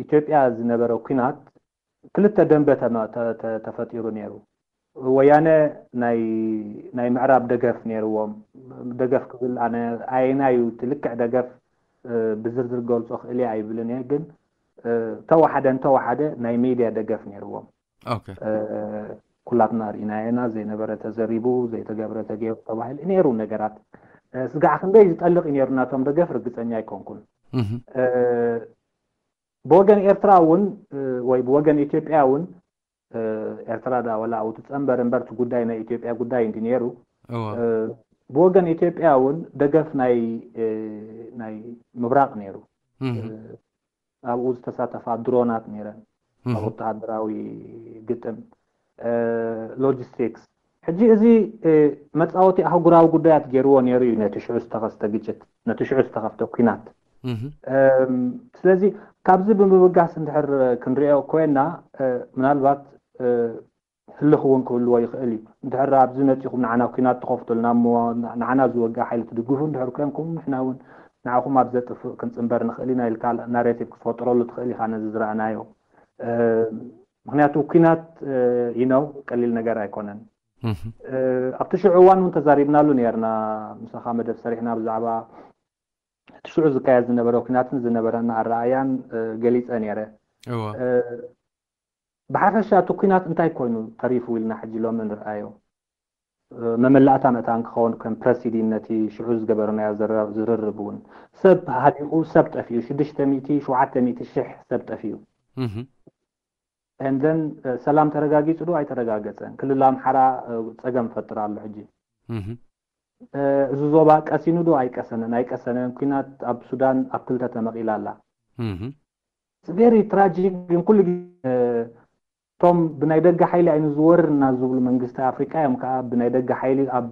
ኢትዮጵያ ዝነበረ ኩናት ክልተ ደንበ ተፈጢሩ ነይሩ። ወያነ ናይ ምዕራብ ደገፍ ነይርዎም። ደገፍ ክብል ኣነ ኣየናይ እዩ እቲ ልክዕ ደገፍ ብዝርዝር ገልፆ ክእል እየ ኣይብልን እየ፣ ግን ተወሓደ እንተወሓደ ናይ ሜድያ ደገፍ ነይርዎም። ኩላትና ርኢናየና ዘይነበረ ተዘሪቡ ዘይተገብረ ተገይሩ ተባሂሉ ነይሩ ነገራት። ስጋዕ ክንደይ ዝጠልቕ እዩ ነይሩ ናቶም ደገፍ ርግፀኛ ኣይኮንኩን። ብወገን ኤርትራ እውን ወይ ብወገን ኢትዮጵያ እውን ኤርትራ ዳ ወላ ኣብኡ ትፀንበር እምበር እቲ ጉዳይ ናይ ኢትዮጵያ ጉዳይ እንዲ ነይሩ። ብወገን ኢትዮጵያ እውን ደገፍ ናይ ናይ ምብራቕ ነይሩ። ኣብኡ ዝተሳተፋ ድሮናት ነይረን ኣብ ወተሃደራዊ ግጥም ሎጂስቲክስ። ሕጂ እዚ መፃወቲ ኣህጉራዊ ጉዳያት ገይርዎ ነይሩ እዩ ነቲ ሽዑ ዝተኸስተ ግጭት፣ ነቲ ሽዑ ዝተኸፍተ ኩናት። ስለዚ ካብዚ ብምብጋስ እንድሕር ክንሪኦ ኮይና ምናልባት ህልኽ እውን ክህልዎ ይኽእል እዩ። እንድሕር ኣብዚ መፂኹም ንዓና ኩናት ትኸፍቱልና እሞ ንዓና ዝወግእ ሓይሊ ትድግፉ እንድሕር ኮንኩም ንሕና እውን ንዓኹም ኣብ ዘጥፍእ ክንፅንበር ንኽእል ኢና ኢልካ ናሬቲቭ ክትፈጥረሉ ትኽእል ኢኻ ነዚ ዝረኣናዮ። ምክንያቱ ኩናት ይነው ቀሊል ነገር ኣይኮነን። ኣብቲ ሽዑ እዋን እውን ተዛሪብናሉ ነርና ምሳኻ መደብ ሰሪሕና ብዛዕባ እቲ ሽዑ ዝካየድ ዝነበረ ኩናትን ዝነበረና ኣረኣያን ገሊፀ ነይረ። ብሓፈሻ እቲ ኩናት እንታይ ኮይኑ ተሪፉ ኢልና ሕጂ ሎሚ ንርኣዮ። መመላእታ መታን ክኸውን ከም ፕረሲዲን ነቲ ሽዑ ዝገበርናዮ ዝርርብ እውን ሰብ ሃሊቑ ሰብ ጠፊኡ ሽዱሽተ ሚእቲ ሸውዓተ ሚእቲ ሽሕ ሰብ ጠፊኡ። And then ሰላም ተረጋጊፁ ዶ ኣይተረጋገፀን? ክልል ኣምሓራ ፀገም ፈጥር ኣሎ ሕጂ። እዚ ዞባ ቀሲኑ ዶ ኣይቀሰነን? ኣይቀሰነን። ኩናት ኣብ ሱዳን ኣብ ክልተ ተመቒላ ኣላ። ቬሪ ትራጂክ። ግን ኩሉ ግዜ እቶም ብናይ ደገ ሓይሊ ኣይንዝወርና ዝብሉ መንግስቲ ኣፍሪቃ እዮም ከዓ ብናይ ደገ ሓይሊ ኣብ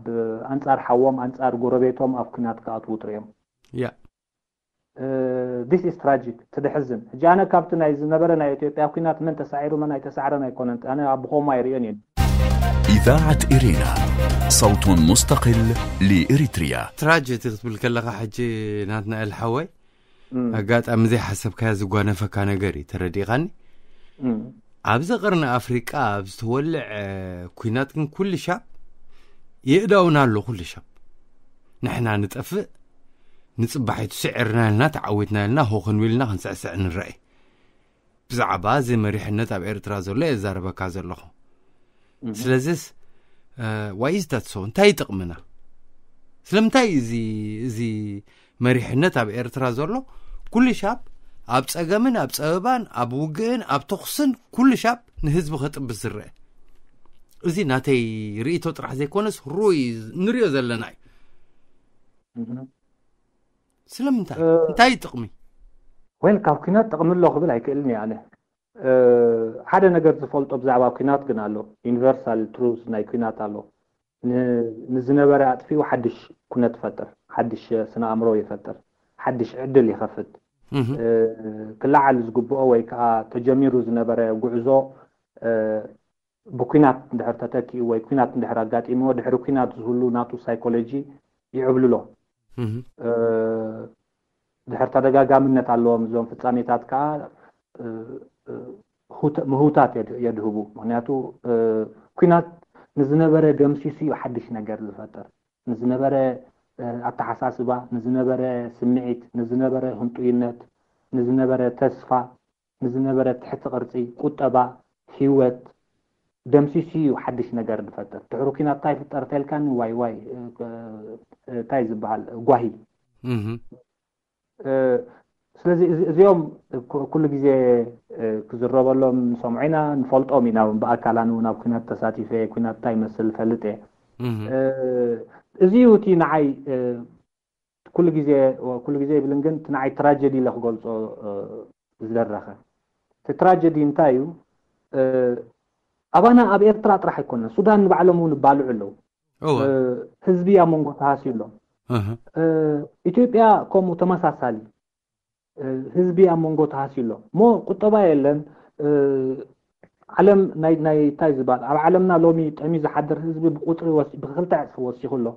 ኣንጻር ሓዎም፣ ኣንጻር ጎረቤቶም ኣብ ኩናት ክኣትዉ ጥሪኦም። ያ ዲስ ኢስ ትራጂክ። ትድሕዝን። ሕጂ ኣነ ካብቲ ናይ ዝነበረ ናይ ኢትዮጵያ ኩናት መን ተሳዒሩ መን ኣይተሳዕረን ኣይኮነን፣ ኣነ ኣብ ብኸሞ ኣይርእዮን እየ። إذاعة إرينا، صوت مستقل لإريتريا. ትራጀዲ ክትብል ከለኻ ሕጂ ናትናኤል ሓወይ ኣጋጣሚ ዘይሓሰብካዮ ዝጓነፈካ ነገር እዩ። ተረዲእኻኒ? ኣብዚ ቀርኒ ኣፍሪቃ ኣብ ዝተወልዐ ኩናት ግን ኩሉ ሻብ የእዳውና ኣሎ። ኩሉ ሻብ ንሕና ንጠፍእ፣ ንጽባሒቱ ስዒርና ኢልና፣ ተዓዊትና ኢልና፣ ሆ ክንብል ኢልና ክንስዕስዕ ንረአ። ብዛዕባ እዚ መሪሕነት ኣብ ኤርትራ ዘሎ እየ ዝዛረበካ ዘለኹ። ስለዚስ ዋይ ኢዝ ዳት ሶ እንታይ ይጠቕምና? ስለምንታይ እዚ እዚ መሪሕነት ኣብ ኤርትራ ዘሎ ኩሉ ሻብ ኣብ ጸገምን ኣብ ጸበባን ኣብ ውግእን ኣብ ተኹስን ኩሉ ሻብ ንህዝቢ ከጥብስ ዝረአ? እዚ ናተይ ርእይቶ ጥራሕ ዘይኮነስ ሩይ ንሪኦ ዘለና እዩ። ስለምንታይ እንታይ ጥቕሚ? ወይል ካብ ኩናት ጥቕሚ ኣሎ ክብል ኣይክእልን እየ ኣነ። ሓደ ነገር ዝፈልጦ ብዛዕባ ኩናት ግን ኣሎ። ዩኒቨርሳል ትሩዝ ናይ ኩናት ኣሎ። ንዝነበረ ኣጥፊኡ ሓድሽ ኩነት ይፈጥር፣ ሓድሽ ስነ ኣእምሮ ይፈጥር፣ ሓድሽ ዕድል ይኸፍት። ክለዓል ዝግብኦ ወይ ከዓ ተጀሚሩ ዝነበረ ጉዕዞ ብኩናት እንድሕር ተተኪኡ ወይ ኩናት እንድሕር ኣጋጢምዎ ድሕሪ ኩናት ዝህሉ ናቱ ሳይኮሎጂ ይዕብልሎ። ድሕር ተደጋጋምነት ኣለዎም እዞም ፍጻሜታት ከዓ ምህውታት የድህቡ። ምክንያቱ ኩናት ንዝነበረ ደምሲሱ እዩ ሓድሽ ነገር ዝፈጥር። ንዝነበረ ኣተሓሳስባ፣ ንዝነበረ ስምዒት፣ ንዝነበረ ህንጡይነት፣ ንዝነበረ ተስፋ፣ ንዝነበረ ትሕቲ ቅርጺ፣ ቁጠባ፣ ህይወት ደምሲሱ እዩ ሓድሽ ነገር ዝፈጥር። ድሕሪ ኩናት እንታይ ይፍጠር ተልካኒ ዋይ ዋይ እንታይ ዝበሃል ጓሂ። ስለዚ እዚኦም ኩሉ ግዜ ክዝረበሎም ንሰምዖ ኢና፣ ንፈልጦም ኢና። ብኣካል ኣነ እውን ኣብ ኩናት ተሳቲፈ፣ ኩናት እንታይ ይመስል ፈልጥ እየ። እዚ እዩ እቲ ንዓይ ኩሉ ግዜ ኩሉ ግዜ ይብልን ግን እቲ ንዓይ ትራጀዲ ኢለ ክገልጾ ዝደረኸ እቲ ትራጀዲ እንታይ እዩ? ኣባና ኣብ ኤርትራ ጥራሕ ኣይኮነን፣ ሱዳን ንባዕሎም እውን ይባልዑ ኣለዉ። ህዝቢ ኣብ መንጎ ተሃስዩ ኣሎ። ኢትዮጵያ ከምኡ ተመሳሳሊ ህዝቢ ኣብ መንጎ ተሃስዩ ኣሎ። እሞ ቁጠባ የለን። ዓለም ናይ እንታይ ዝበሃል ኣብ ዓለምና ሎሚ ጠሚ ዝሓድር ህዝቢ ብቁፅሪ ብክልተ ዕፅፊ ወሲኹ ኣሎ።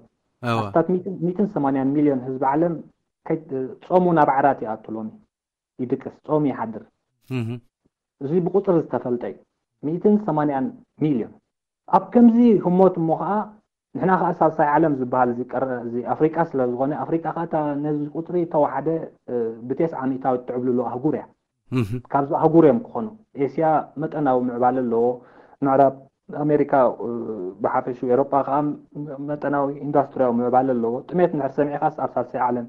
ኣስታት ሚትን ሰማንያን ሚልዮን ህዝቢ ዓለም ጾሙ ናብ ዓራት ይኣቱ ሎሚ ይድቅስ ጾም ይሓድር። እዚ ብቁፅሪ ዝተፈልጠ እዩ። ሚትን ሰማንያን ሚልዮን ኣብ ከምዚ ህሞት እሞ ከዓ ንሕና ከዓ ሳልሳይ ዓለም ዝበሃል እዚ ኣፍሪቃ ስለ ዝኾነ ኣፍሪቃ ከዓ ነዚ ቁፅሪ ተዋሓደ ብቴስዓ ሚእታዊት ትዕብልሎ ኣህጉር እያ። ካብዚ ኣህጉር እዮም ክኾኑ። ኤስያ መጠናዊ ምዕባለ ኣለዎ። ምዕራብ ኣሜሪካ ብሓፈሹ ኤሮጳ ከዓ መጠናዊ ኢንዱስትሪያዊ ምዕባለ ኣለዎ። ጥሜት እንድሕር ሰሚዕካስ ኣብ ሳልሳይ ዓለም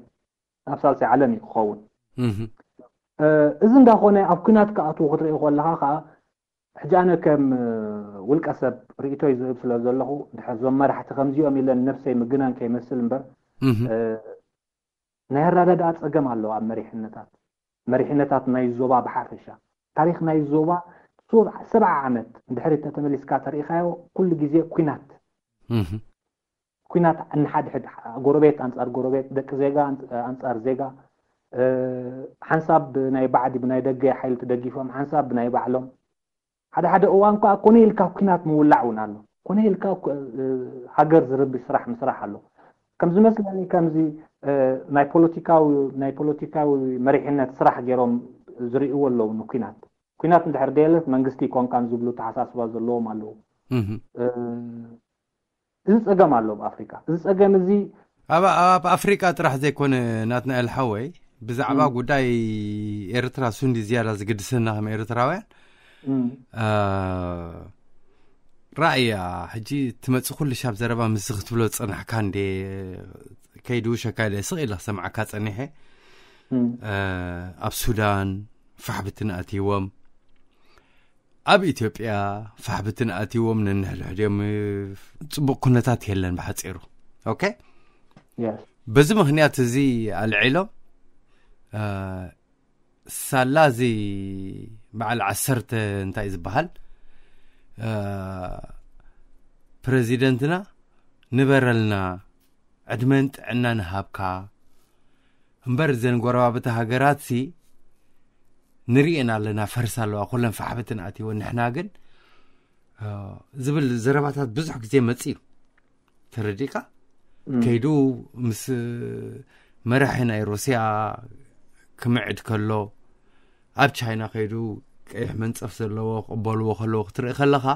ኣብ ሳልሳይ ዓለም እዩ ክኸውን። እዚ እንዳኾነ ኣብ ኩናት ክኣትዉ ክትርኢ ከለኻ ከዓ ሕጂ ኣነ ከም ውልቀ ሰብ ርእቶይ ዝህብ ስለ ዘለኹ ድሕር ዞም መራሕቲ ከምዚኦም ኢለን ነብሰይ ምግናን ከይመስል እምበር ናይ ኣረዳድኣ ፀገም ኣለዎ ኣብ መሪሕነታት መሪሕነታት ናይ ዞባ ብሓፈሻ ታሪክ ናይ ዞባ ሰብዓ ዓመት ድሕሪት ተተመሊስካ ተሪኢኻዮ ኩሉ ግዜ ኩናት ኩናት እንሓድሕድ ጎረቤት ኣንፃር ጎረቤት ደቂ ዜጋ ኣንፃር ዜጋ ሓንሳብ ብናይ ባዕዲ ብናይ ደገ ሓይሊ ተደጊፎም ሓንሳብ ብናይ ባዕሎም ሓደ ሓደ እዋን ከዓ ኮነ ኢልካ ኩናት ምውላዕ እውን ኣሎ። ኮነ ኢልካ ሃገር ዝርብሽ ስራሕ ምስራሕ ኣሎ። ከም ዝመስለኒ ከምዚ ናይ ፖለቲካዊ ናይ ፖለቲካዊ መሪሕነት ስራሕ ገይሮም ዝርእይዎ ኣለዉ ንኩናት። ኩናት እንድሕር ደየለት መንግስቲ ይኮንካን ዝብሉ ተሓሳስባ ዘለዎም ኣለዉ። እዚ ፀገም ኣሎ ኣብ ኣፍሪካ። እዚ ፀገም እዚ ኣብ ኣብ ኣፍሪቃ ጥራሕ ዘይኮነ ናትናኤል ሓወይ ብዛዕባ ጉዳይ ኤርትራ ሱንዲ ዝያዳ ዝግድሰና ከም ኤርትራውያን ራእያ ሕጂ ትመፅእ ኩሉ ሻብ ዘረባ ምስ ክትብሎ ዝፀናሕካ እንዴ ከይድውሸካ ኢለ ስቕ ኢለ ክሰምዓካ ፀኒሐ። ኣብ ሱዳን ፋሕብትን ኣትይዎም ኣብ ኢትዮጵያ ፋሕብትን ኣትይዎም ነንሕድሕድዮም ፅቡቅ ኩነታት የለን ብሓፂሩ። ኦኬ በዚ ምኽንያት እዚ ኣልዒሎም ሳላ እዚ በዓል ዓሰርተ እንታይ ዝበሃል ፕረዚደንትና ንበረልና ዕድመን ጥዕናን ሃብካ እምበር እዘን ጎረባብቲ ሃገራት ሲ ንርእየን ኣለና ፈርስ ኣለዋ ኩለን ፋሕብትን ኣትወን ንሕና ግን ዝብል ዘረባታት ብዙሕ ግዜ መፅእ እዩ ተረዲካ ከይዱ ምስ መራሒ ናይ ሩስያ ክምዕድ ከሎ ኣብ ቻይና ከይዱ ቀይሕ መንፀፍ ዘለዎ ክቕበልዎ ከለዎ ክትርኢ ከለኻ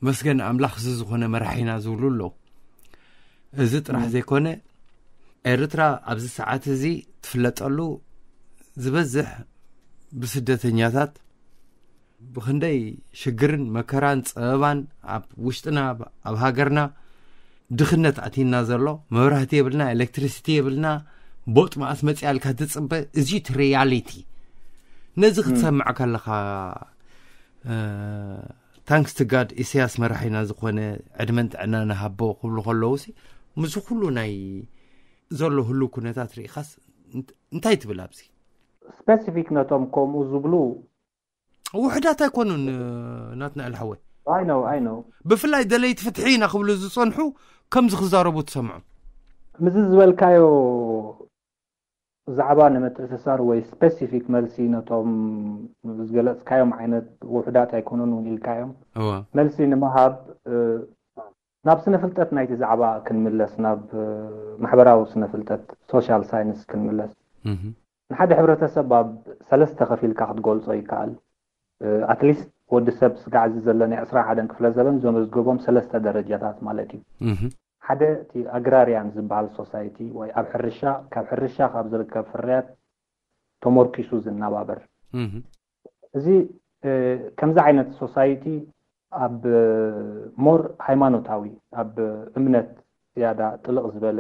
መስገን ኣምላኽ እዚ ዝኾነ መራሒና ዝብሉ ኣለዉ እዚ ጥራሕ ዘይኮነ ኤርትራ ኣብዚ ሰዓት እዚ ትፍለጠሉ ዝበዝሕ ብስደተኛታት ብክንደይ ሽግርን መከራን ፀበባን ኣብ ውሽጥና ኣብ ሃገርና ድኽነት ኣቲና ዘሎ መብራህቲ የብልና ኤሌክትሪሲቲ የብልና ቦጥ መኣስ መፅያ ኢልካ ትፅበ እዚ እቲ ሪያሊቲ ነዚ ክትሰምዕ ከለካ ታንክስ ቱ ጋድ ኢሳያስ መራሒና ዝኾነ ዕድመን ጥዕና ንሃቦ ክብሉ ከለዉ ሲ ምስዚ ኩሉ ናይ ዘሎ ህሉ ኩነታት ርኢኻስ እንታይ ትብል ኣብዚ ስፔሲፊክ ነቶም ከምኡ ዝብሉ ውሕዳት ኣይኮኑን ናትናኤል ሓወይ I know I know ብፍላይ ደለይቲ ፍትሒ ኢና ክብሉ ዝፀንሑ ከምዚ ክዛረቡ ትሰምዖም ምዚ ዝበልካዮ ዛዕባ ንምትእስሳር ወይ ስፔሲፊክ መልሲ ነቶም ዝገለፅካዮም ዓይነት ውሕዳት ኣይኮኑን እውን ኢልካዮም እወ መልሲ ንምሃብ ናብ ስነ ፍልጠት ናይቲ ዛዕባ ክንምለስ ናብ ማሕበራዊ ስነ ፍልጠት ሶሻል ሳይንስ ክንምለስ እህ ንሓደ ሕብረተሰብ ኣብ ሰለስተ ከፊልካ ክትገልጾ ይከኣል ኣትሊስት ወዲ ሰብ ስጋዕ እዚ ዘሎ ናይ ዕስራ ሓደን ክፍለ ዘበን ዘመዝገቦም ሰለስተ ደረጃታት ማለት እዩ እህ ሓደ እቲ ኣግራርያን ዝበሃል ሶሳይቲ ወይ ኣብ ሕርሻ ካብ ሕርሻ ካብ ዝርከብ ፍርያት ተመርኪሱ ዝነባበር እህ እዚ ከምዚ ዓይነት ሶሳይቲ ኣብ ሞር ሃይማኖታዊ ኣብ እምነት ዝያዳ ጥልቕ ዝበለ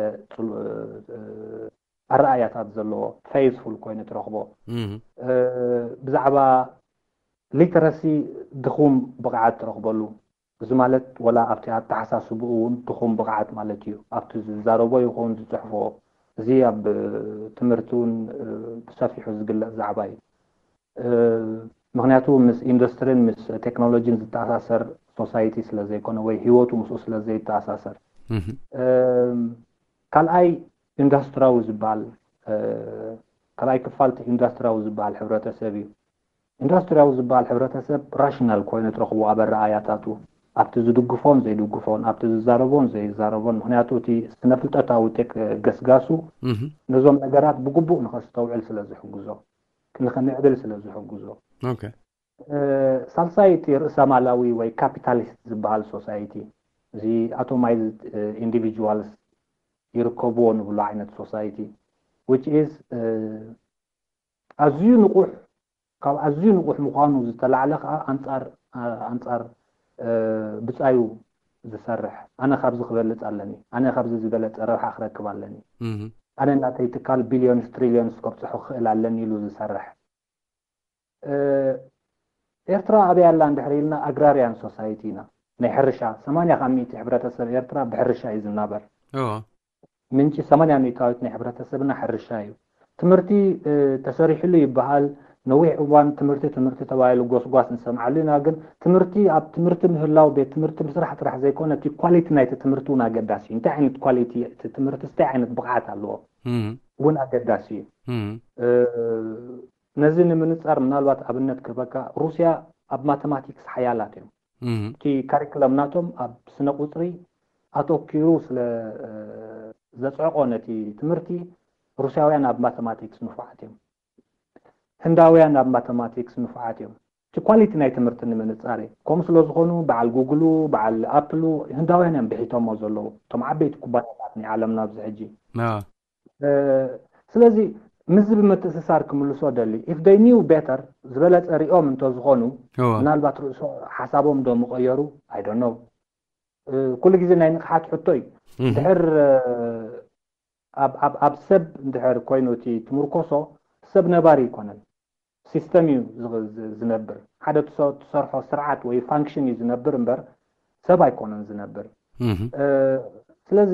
ኣረኣያታት ዘለዎ ፌይዝፉል ኮይኑ ትረኽቦ ብዛዕባ ሊተረሲ ድኹም ብቕዓት ትረኽበሉ እዚ ማለት ወላ ኣብቲ ኣተሓሳስብኡ እውን ድኹም ብቕዓት ማለት እዩ ኣብቲ ዝዛረቦ ይኹን ዝፅሕፎ እዚ ኣብ ትምህርቲ እውን ብሰፊሑ ዝግለፅ ዛዕባ እዩ ምክንያቱ ምስ ኢንዱስትሪን ምስ ቴክኖሎጂን ዝተኣሳሰር ሶሳይቲ ስለዘይኮነ ወይ ህይወቱ ምስኡ ስለዘይተኣሳሰር ካልኣይ ኢንዱስትሪያዊ ዝበሃል ካልኣይ ክፋል ኢንዱስትሪያዊ ዝበሃል ሕብረተሰብ እዩ ኢንዱስትሪያዊ ዝበሃል ሕብረተሰብ ራሽናል ኮይኑ ትረኽቦ ኣብ ኣረኣያታቱ ኣብቲ ዝድግፎን ዘይድግፎን ኣብቲ ዝዛረቦን ዘይዛረቦን ምክንያቱ እቲ ስነፍልጠታዊ ገስጋሱ ነዞም ነገራት ብግቡእ ንኸስተውዕል ስለ ዝሕግዞ ንኸምዕብል ስለ ዝሕግዞ ሳልሳይ እቲ ርእሰማላዊ ወይ ካፒታሊስት ዝበሃል ሶሳይቲ እዚ ኣቶማይዝድ ኢንዲቪጁዋልስ ይርከብዎ ንብሎ ዓይነት ሶሳይቲ which is ኣዝዩ ንቑሕ ካብ ኣዝዩ ንቑሕ ምዃኑ ዝተላዕለ ከዓ ኣንፃር ኣንፃር ብፃዩ ዝሰርሕ ኣነ ካብዚ ክበልፅ ኣለኒ ኣነ ካብዚ ዝበለፀ ረብሓ ክረክብ ኣለኒ ኣነ እናተይ ትካል ቢልዮንስ ትሪልዮንስ ከብፅሑ ክኽእል ኣለኒ ኢሉ ዝሰርሕ ኤርትራ ኣበይ ኣላ እንድሕር ኢልና ኣግራርያን ሶሳይቲ ኢና ናይ ሕርሻ ሰማንያ ካብ ሚእቲ ሕብረተሰብ ኤርትራ ብሕርሻ እዩ ዝናበር ምንጪ ሰማንያ ሚእታዊት ናይ ሕብረተሰብና ሕርሻ እዩ ትምህርቲ ተሰሪሕሉ ይበሃል ነዊሕ እዋን ትምህርቲ ትምህርቲ ተባሂሉ ጎስጓስ ንሰምዓሉ ኢና ግን ትምህርቲ ኣብ ትምህርቲ ምህላው ቤት ትምህርቲ ምስራሕ ጥራሕ ዘይኮነ እቲ ኳሊቲ ናይቲ ትምህርቲ እውን ኣገዳሲ እዩ እንታይ ዓይነት ኳሊቲ እቲ ትምህርቲ እንታይ ዓይነት ብቕዓት ኣለዎ እውን ኣገዳሲ እዩ ነዚ ንምንፃር ምናልባት ኣብነት ክህበካ ሩስያ ኣብ ማተማቲክስ ሓያላት እዮም እቲ ካሪክለም ናቶም ኣብ ስነ ቁፅሪ ኣተኪሩ ስለ ዘፅዕቆ ነቲ ትምህርቲ ሩስያውያን ኣብ ማተማቲክስ ንፉዓት እዮም ህንዳውያን ኣብ ማተማቲክስ ንፉዓት እዮም እቲ ኳሊቲ ናይ ትምህርቲ ንምንፃር እዩ ከምኡ ስለ ዝኾኑ በዓል ጉግሉ በዓል ኣፕሉ ህንዳውያን እዮም ብሒቶሞ ዘለዉ እቶም ዓበይቲ ኩባንያታት ናይ ዓለምና ኣብዚ ሕጂ ስለዚ ምስዚ ብምትእስሳር ክምልሶ ደሊ if they knew better ዝበለፀ ሪኦም እንተዝኾኑ ምናልባት ርእሶ ሓሳቦም ዶ ምቐየሩ I don't know ኩሉ ግዜ ናይ ንቕሓት ሕቶ እዩ እንድሕር ኣብ ሰብ እንድሕር ኮይኑ እቲ ትምርኮሶ ሰብ ነባሪ ኣይኮነን ሲስተም እዩ ዝነብር ሓደ ትሰርሖ ስርዓት ወይ ፋንክሽን እዩ ዝነብር እምበር ሰብ ኣይኮነን ዝነብር ስለዚ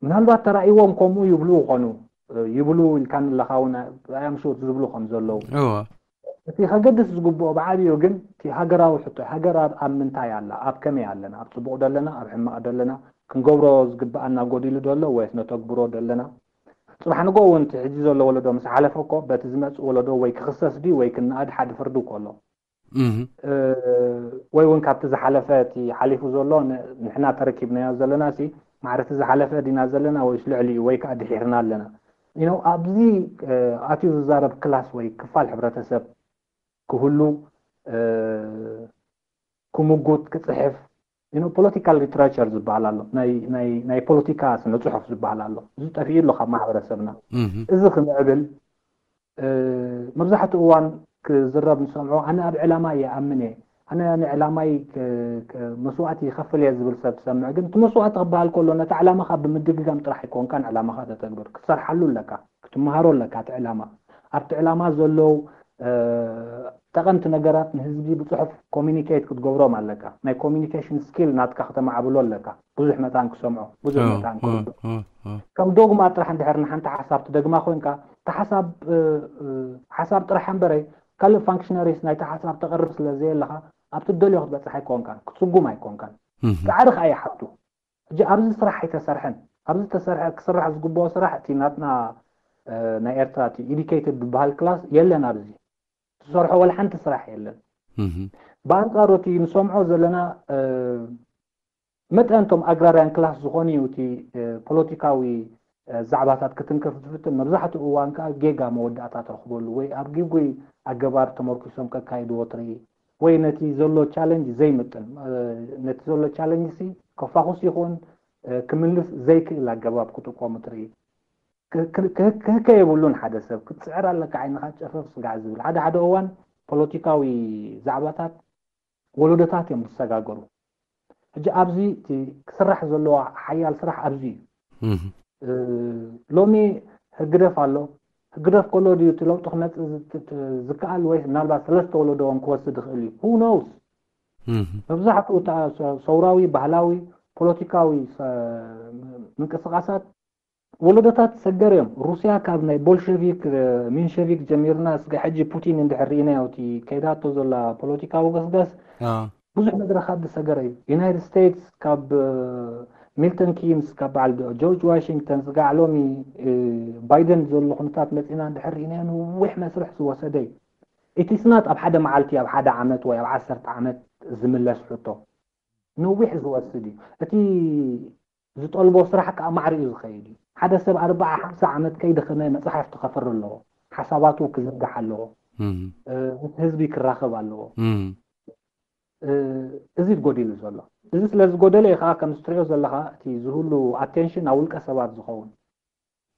ምናልባት ተራእይዎም ከምኡ ይብሉ ይኾኑ፣ ይብሉ ኢልካ ንለኻ እውን ኣያምሽት ዝብሉ ከም ዘለዉ። እቲ ከገድስ ዝግብኦ ብዓብዩ ግን እቲ ሃገራዊ ሕቶ፣ ሃገር ኣብ ምንታይ ኣላ? ኣብ ከመይ ኣለና? ኣብ ፅቡቕ ደለና? ኣብ ሕማቕ ደለና? ክንገብሮ ዝግብኣና ጎዲሉ ደሎ ወይስ ነተግብሮ ደለና? ፅባሕ ንጎ እውን እቲ ሕጂ ዘሎ ወለዶ ምስ ሓለፈ እኮ በቲ ዝመፅእ ወለዶ ወይ ክኽሰስ ድዩ ወይ ክነኣድ ሓደ ፍርዲ እኮ ኣሎ። ወይ እውን ካብቲ ዝሓለፈ እቲ ሓሊፉ ዘሎ ንሕና ተረኪብናዮ ዘለና ሲ ማዕረቲ ዝሓለፈ ዲና ዘለና ወይስ ልዕሊኡ ወይ ከዓ ድሒርና ኣለና? ኣብዚ ኣትዩ ዝዛረብ ክላስ ወይ ክፋል ሕብረተሰብ ክህሉ፣ ክምጉት፣ ክፅሕፍ፣ ፖለቲካል ሊትራቸር ዝበሃል ኣሎ፣ ናይ ፖለቲካ ስነ ፅሑፍ ዝበሃል ኣሎ። እዚ ጠፊኡ ኣሎ ካብ ማሕበረሰብና። እዚ ክምዕብል መብዛሕትኡ እዋን ክዝረብ ንሰምዖ፣ ኣነ ኣብ ዕላማ እየ ኣምን እየ፣ ኣነ ንዕላማይ መስዋእቲ ይኸፍል እየ ዝብል ሰብ ትሰምዕ። ግን እቲ መስዋእቲ ክበሃል ከሎ ነቲ ዕላማኻ ብምድግጋም ጥራሕ ኣይኮንካን ዕላማኻ ተተግብር። ክትሰርሓሉ ኣለካ፣ ክትመሃሮ ኣለካ። እቲ ዕላማ ኣብቲ ዕላማ ዘለዉ ጠቐምቲ ነገራት ንህዝቢ ብፅሑፍ ኮሚኒኬት ክትገብሮም ኣለካ። ናይ ኮሚኒኬሽን ስኪል ናትካ ክተማዕብሎ ኣለካ። ብዙሕ መታን ክሰምዖ፣ ብዙሕ መታን ክርድኦ። ከም ዶግማ ጥራሕ እንድሕር ንሓንቲ ሓሳብ ትደግማ ኮንካ፣ እቲ ሓሳብ ሓሳብ ጥራሕ እምበረይ ካልእ ፋንክሽነሪስ ናይቲ ሓሳብ ተቕርብ ስለ ዘየለኻ ኣብቲ ደልዮ ክትበፅሕ ኣይኮንካን፣ ክትስጉም ኣይኮንካን። ፃዕሪ ከዓ ይሓቱ። ሕጂ ኣብዚ ስራሕ ኣይተሰርሐን። ኣብዚ ተሰርሐ ክስራሕ ዝግብኦ ስራሕ እቲ ናትና ናይ ኤርትራ እቲ ኢዲኬትድ ዝበሃል ክላስ የለን። ኣብዚ ትሰርሖ ወላ ሓንቲ ስራሕ የለን። ብኣንፃሩ እቲ ንሰምዖ ዘለና መጠን እቶም ኣግራርያን ክላስ ዝኾኑ እዩ እቲ ፖለቲካዊ ዛዕባታት ክትንከፍ ዝፍትን። መብዛሕትኡ እዋን ከዓ ጌጋ መወዳእታ ትረኽበሉ ወይ ኣብ ጊጉይ ኣገባብ ተመርኪሶም ከካይድዎ ትርኢ ወይ ነቲ ዘሎ ቻለንጅ ዘይምጥን፣ ነቲ ዘሎ ቻለንጅ ሲ ከፋኹስ ይኹን ክምልስ ዘይክእል ኣገባብ ክጥቀሙ ትርኢ። ክህከ የብሉን። ሓደ ሰብ ክትፅዕር ኣለካ ዓይንኻ ጨፈፍ ስጋዕ ዝብል። ሓደ ሓደ እዋን ፖለቲካዊ ዛዕባታት ወለዶታት እዮም ዝሰጋገሩ። ሕጂ ኣብዚ እቲ ክስራሕ ዘለዎ ሓያል ስራሕ ኣብዚ እዩ። ሎሚ ህግደፍ ኣሎ። ህግደፍ ከሎ ድዩ እቲ ለውጢ ክመፅእ ዝከኣል ወይ ምናልባት ሰለስተ ወለዶ እውን ክወስድ ይኽእል እዩ። Who knows? መብዛሕትኡ ሰውራዊ፣ ባህላዊ፣ ፖለቲካዊ ምንቅስቃሳት ወለዶታት ሰገር እዮም። ሩስያ ካብ ናይ ቦልሸቪክ ሚንሸቪክ ጀሚርና ስጋ ሕጂ ፑቲን እንድሕር ርኢናዮ እቲ ከይዳቶ ዘላ ፖለቲካዊ ገስጋስ ብዙሕ መድረኻት ዝሰገረ እዩ። ዩናይትድ ስቴትስ ካብ ሚልተን ኪንስ ካብ በዓል ጆርጅ ዋሽንግተን ስጋዕ ሎሚ ባይደን ዘሎ ኩነታት መፂና እንድሕር ርኢናዮ ነዊሕ መስርሕ ዝወሰደ እዩ። ኢትስናት ኣብ ሓደ መዓልቲ ኣብ ሓደ ዓመት ወይ ኣብ ዓሰርተ ዓመት ዝምለስ ሕቶ ነዊሕ ዝወስድ እዩ። እቲ ዝጠልቦ ስራሕ ከዓ ማዕሪኡ ዝኸይድ እዩ። ሓደ ሰብ ኣርባዓ ሓምሳ ዓመት ከይደኸመ መፅሓፍቲ ከፍሪ ኣለዎ። ሓሳባቱ ክዝርጋሕ ኣለዎ። ምስ ህዝቢ ክራኸብ ኣለዎ። እዚ ጎዲሉ ዘሎ። እዚ ስለ ዝጎደለ እዩ ከዓ ከምዚ ትሪኦ ዘለካ እቲ ዝህሉ ኣቴንሽን ኣብ ውልቀ ሰባት ዝኸውን።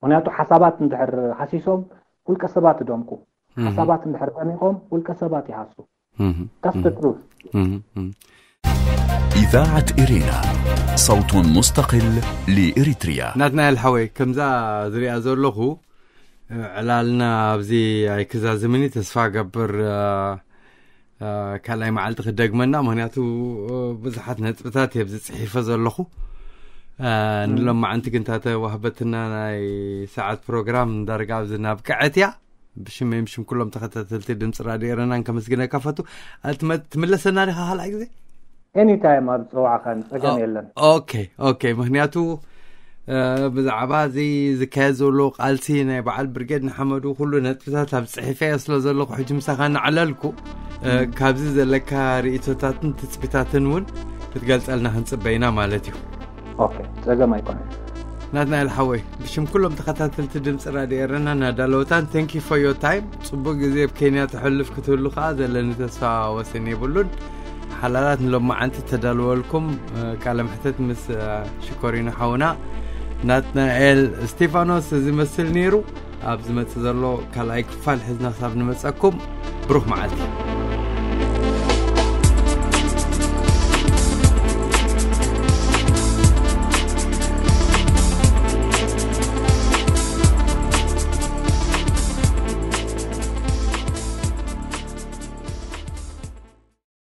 ምክንያቱ ሓሳባት እንድሕር ሃሲሶም ውልቀ ሰባት ይደምቁ። ሓሳባት እንድሕር ደሚቆም ውልቀ ሰባት ይሃሱ። That's the truth. إذاعة إرينا، صوت مستقل لإريتريا. ናትናኤል ሓወይ፣ ከምዛ ዝሪኣ ዘለኹ ዕላልና ኣብዚ ኣይክዛዝምኒ። ተስፋ ገብር ካልኣይ መዓልቲ ክደግመና፣ ምክንያቱ ብዙሓት ነጥብታት እየ ዝፅሒፈ ዘለኹ። ንሎማዓንቲ ግን ታተ ዋህበትና ናይ ሰዓት ፕሮግራም ዳርጋ ኣብዚ ናብ ቀዐት እያ። ብሽመይ ብሽም ኩሎም ተኸታተልቲ ድምፂ ራድዮ ኤረናን ከመስግነካ ፈቱ። ትምለሰና ዲኻ ካልኣይ ግዜ? ኤኒታይም ኣብ ፀዋዕኻን ፀገም የለን። ኦኬ ኦኬ። ምክንያቱ ብዛዕባ እዚ ዝካየድ ዘሎ ቃልሲ ናይ በዓል ብርጌድ ንሓመዱ ኩሉ ነጥብታት ኣብ ፅሒፈዮ ስለ ዘለኹ ሕጂ ምሳኻ እናዕለልኩ ካብዚ ዘለካ ርእቶታትን ትፅቢታትን እውን ክትገልፀልና ክንፅበይና ማለት እዩ። ኦኬ፣ ፀገም ኣይኮነን። ናትናኤል ሓወይ፣ ብሽም ኩሎም ተኸታተልቲ ድምፂ ራድዮ ኤረና ናዳለወታን thank you for your time። ፅቡቅ ግዜ ኣብ ኬንያ ተሕልፍ ክትህሉ ከዓ ዘለኒ ተስፋ ወሰን የብሉን። ሓላላት ንሎማዓንቲ ተዳልወልኩም ቃለ ምሕተት ምስ ሽኮሪኖ ሓውና ናትናኤል እስቴፋኖስ እዚ መስል ነይሩ። ኣብ ዝመፅእ ዘሎ ካልኣይ ክፋል ሕዝና ክሳብ ንመፀኩም ብሩኽ መዓልቲ።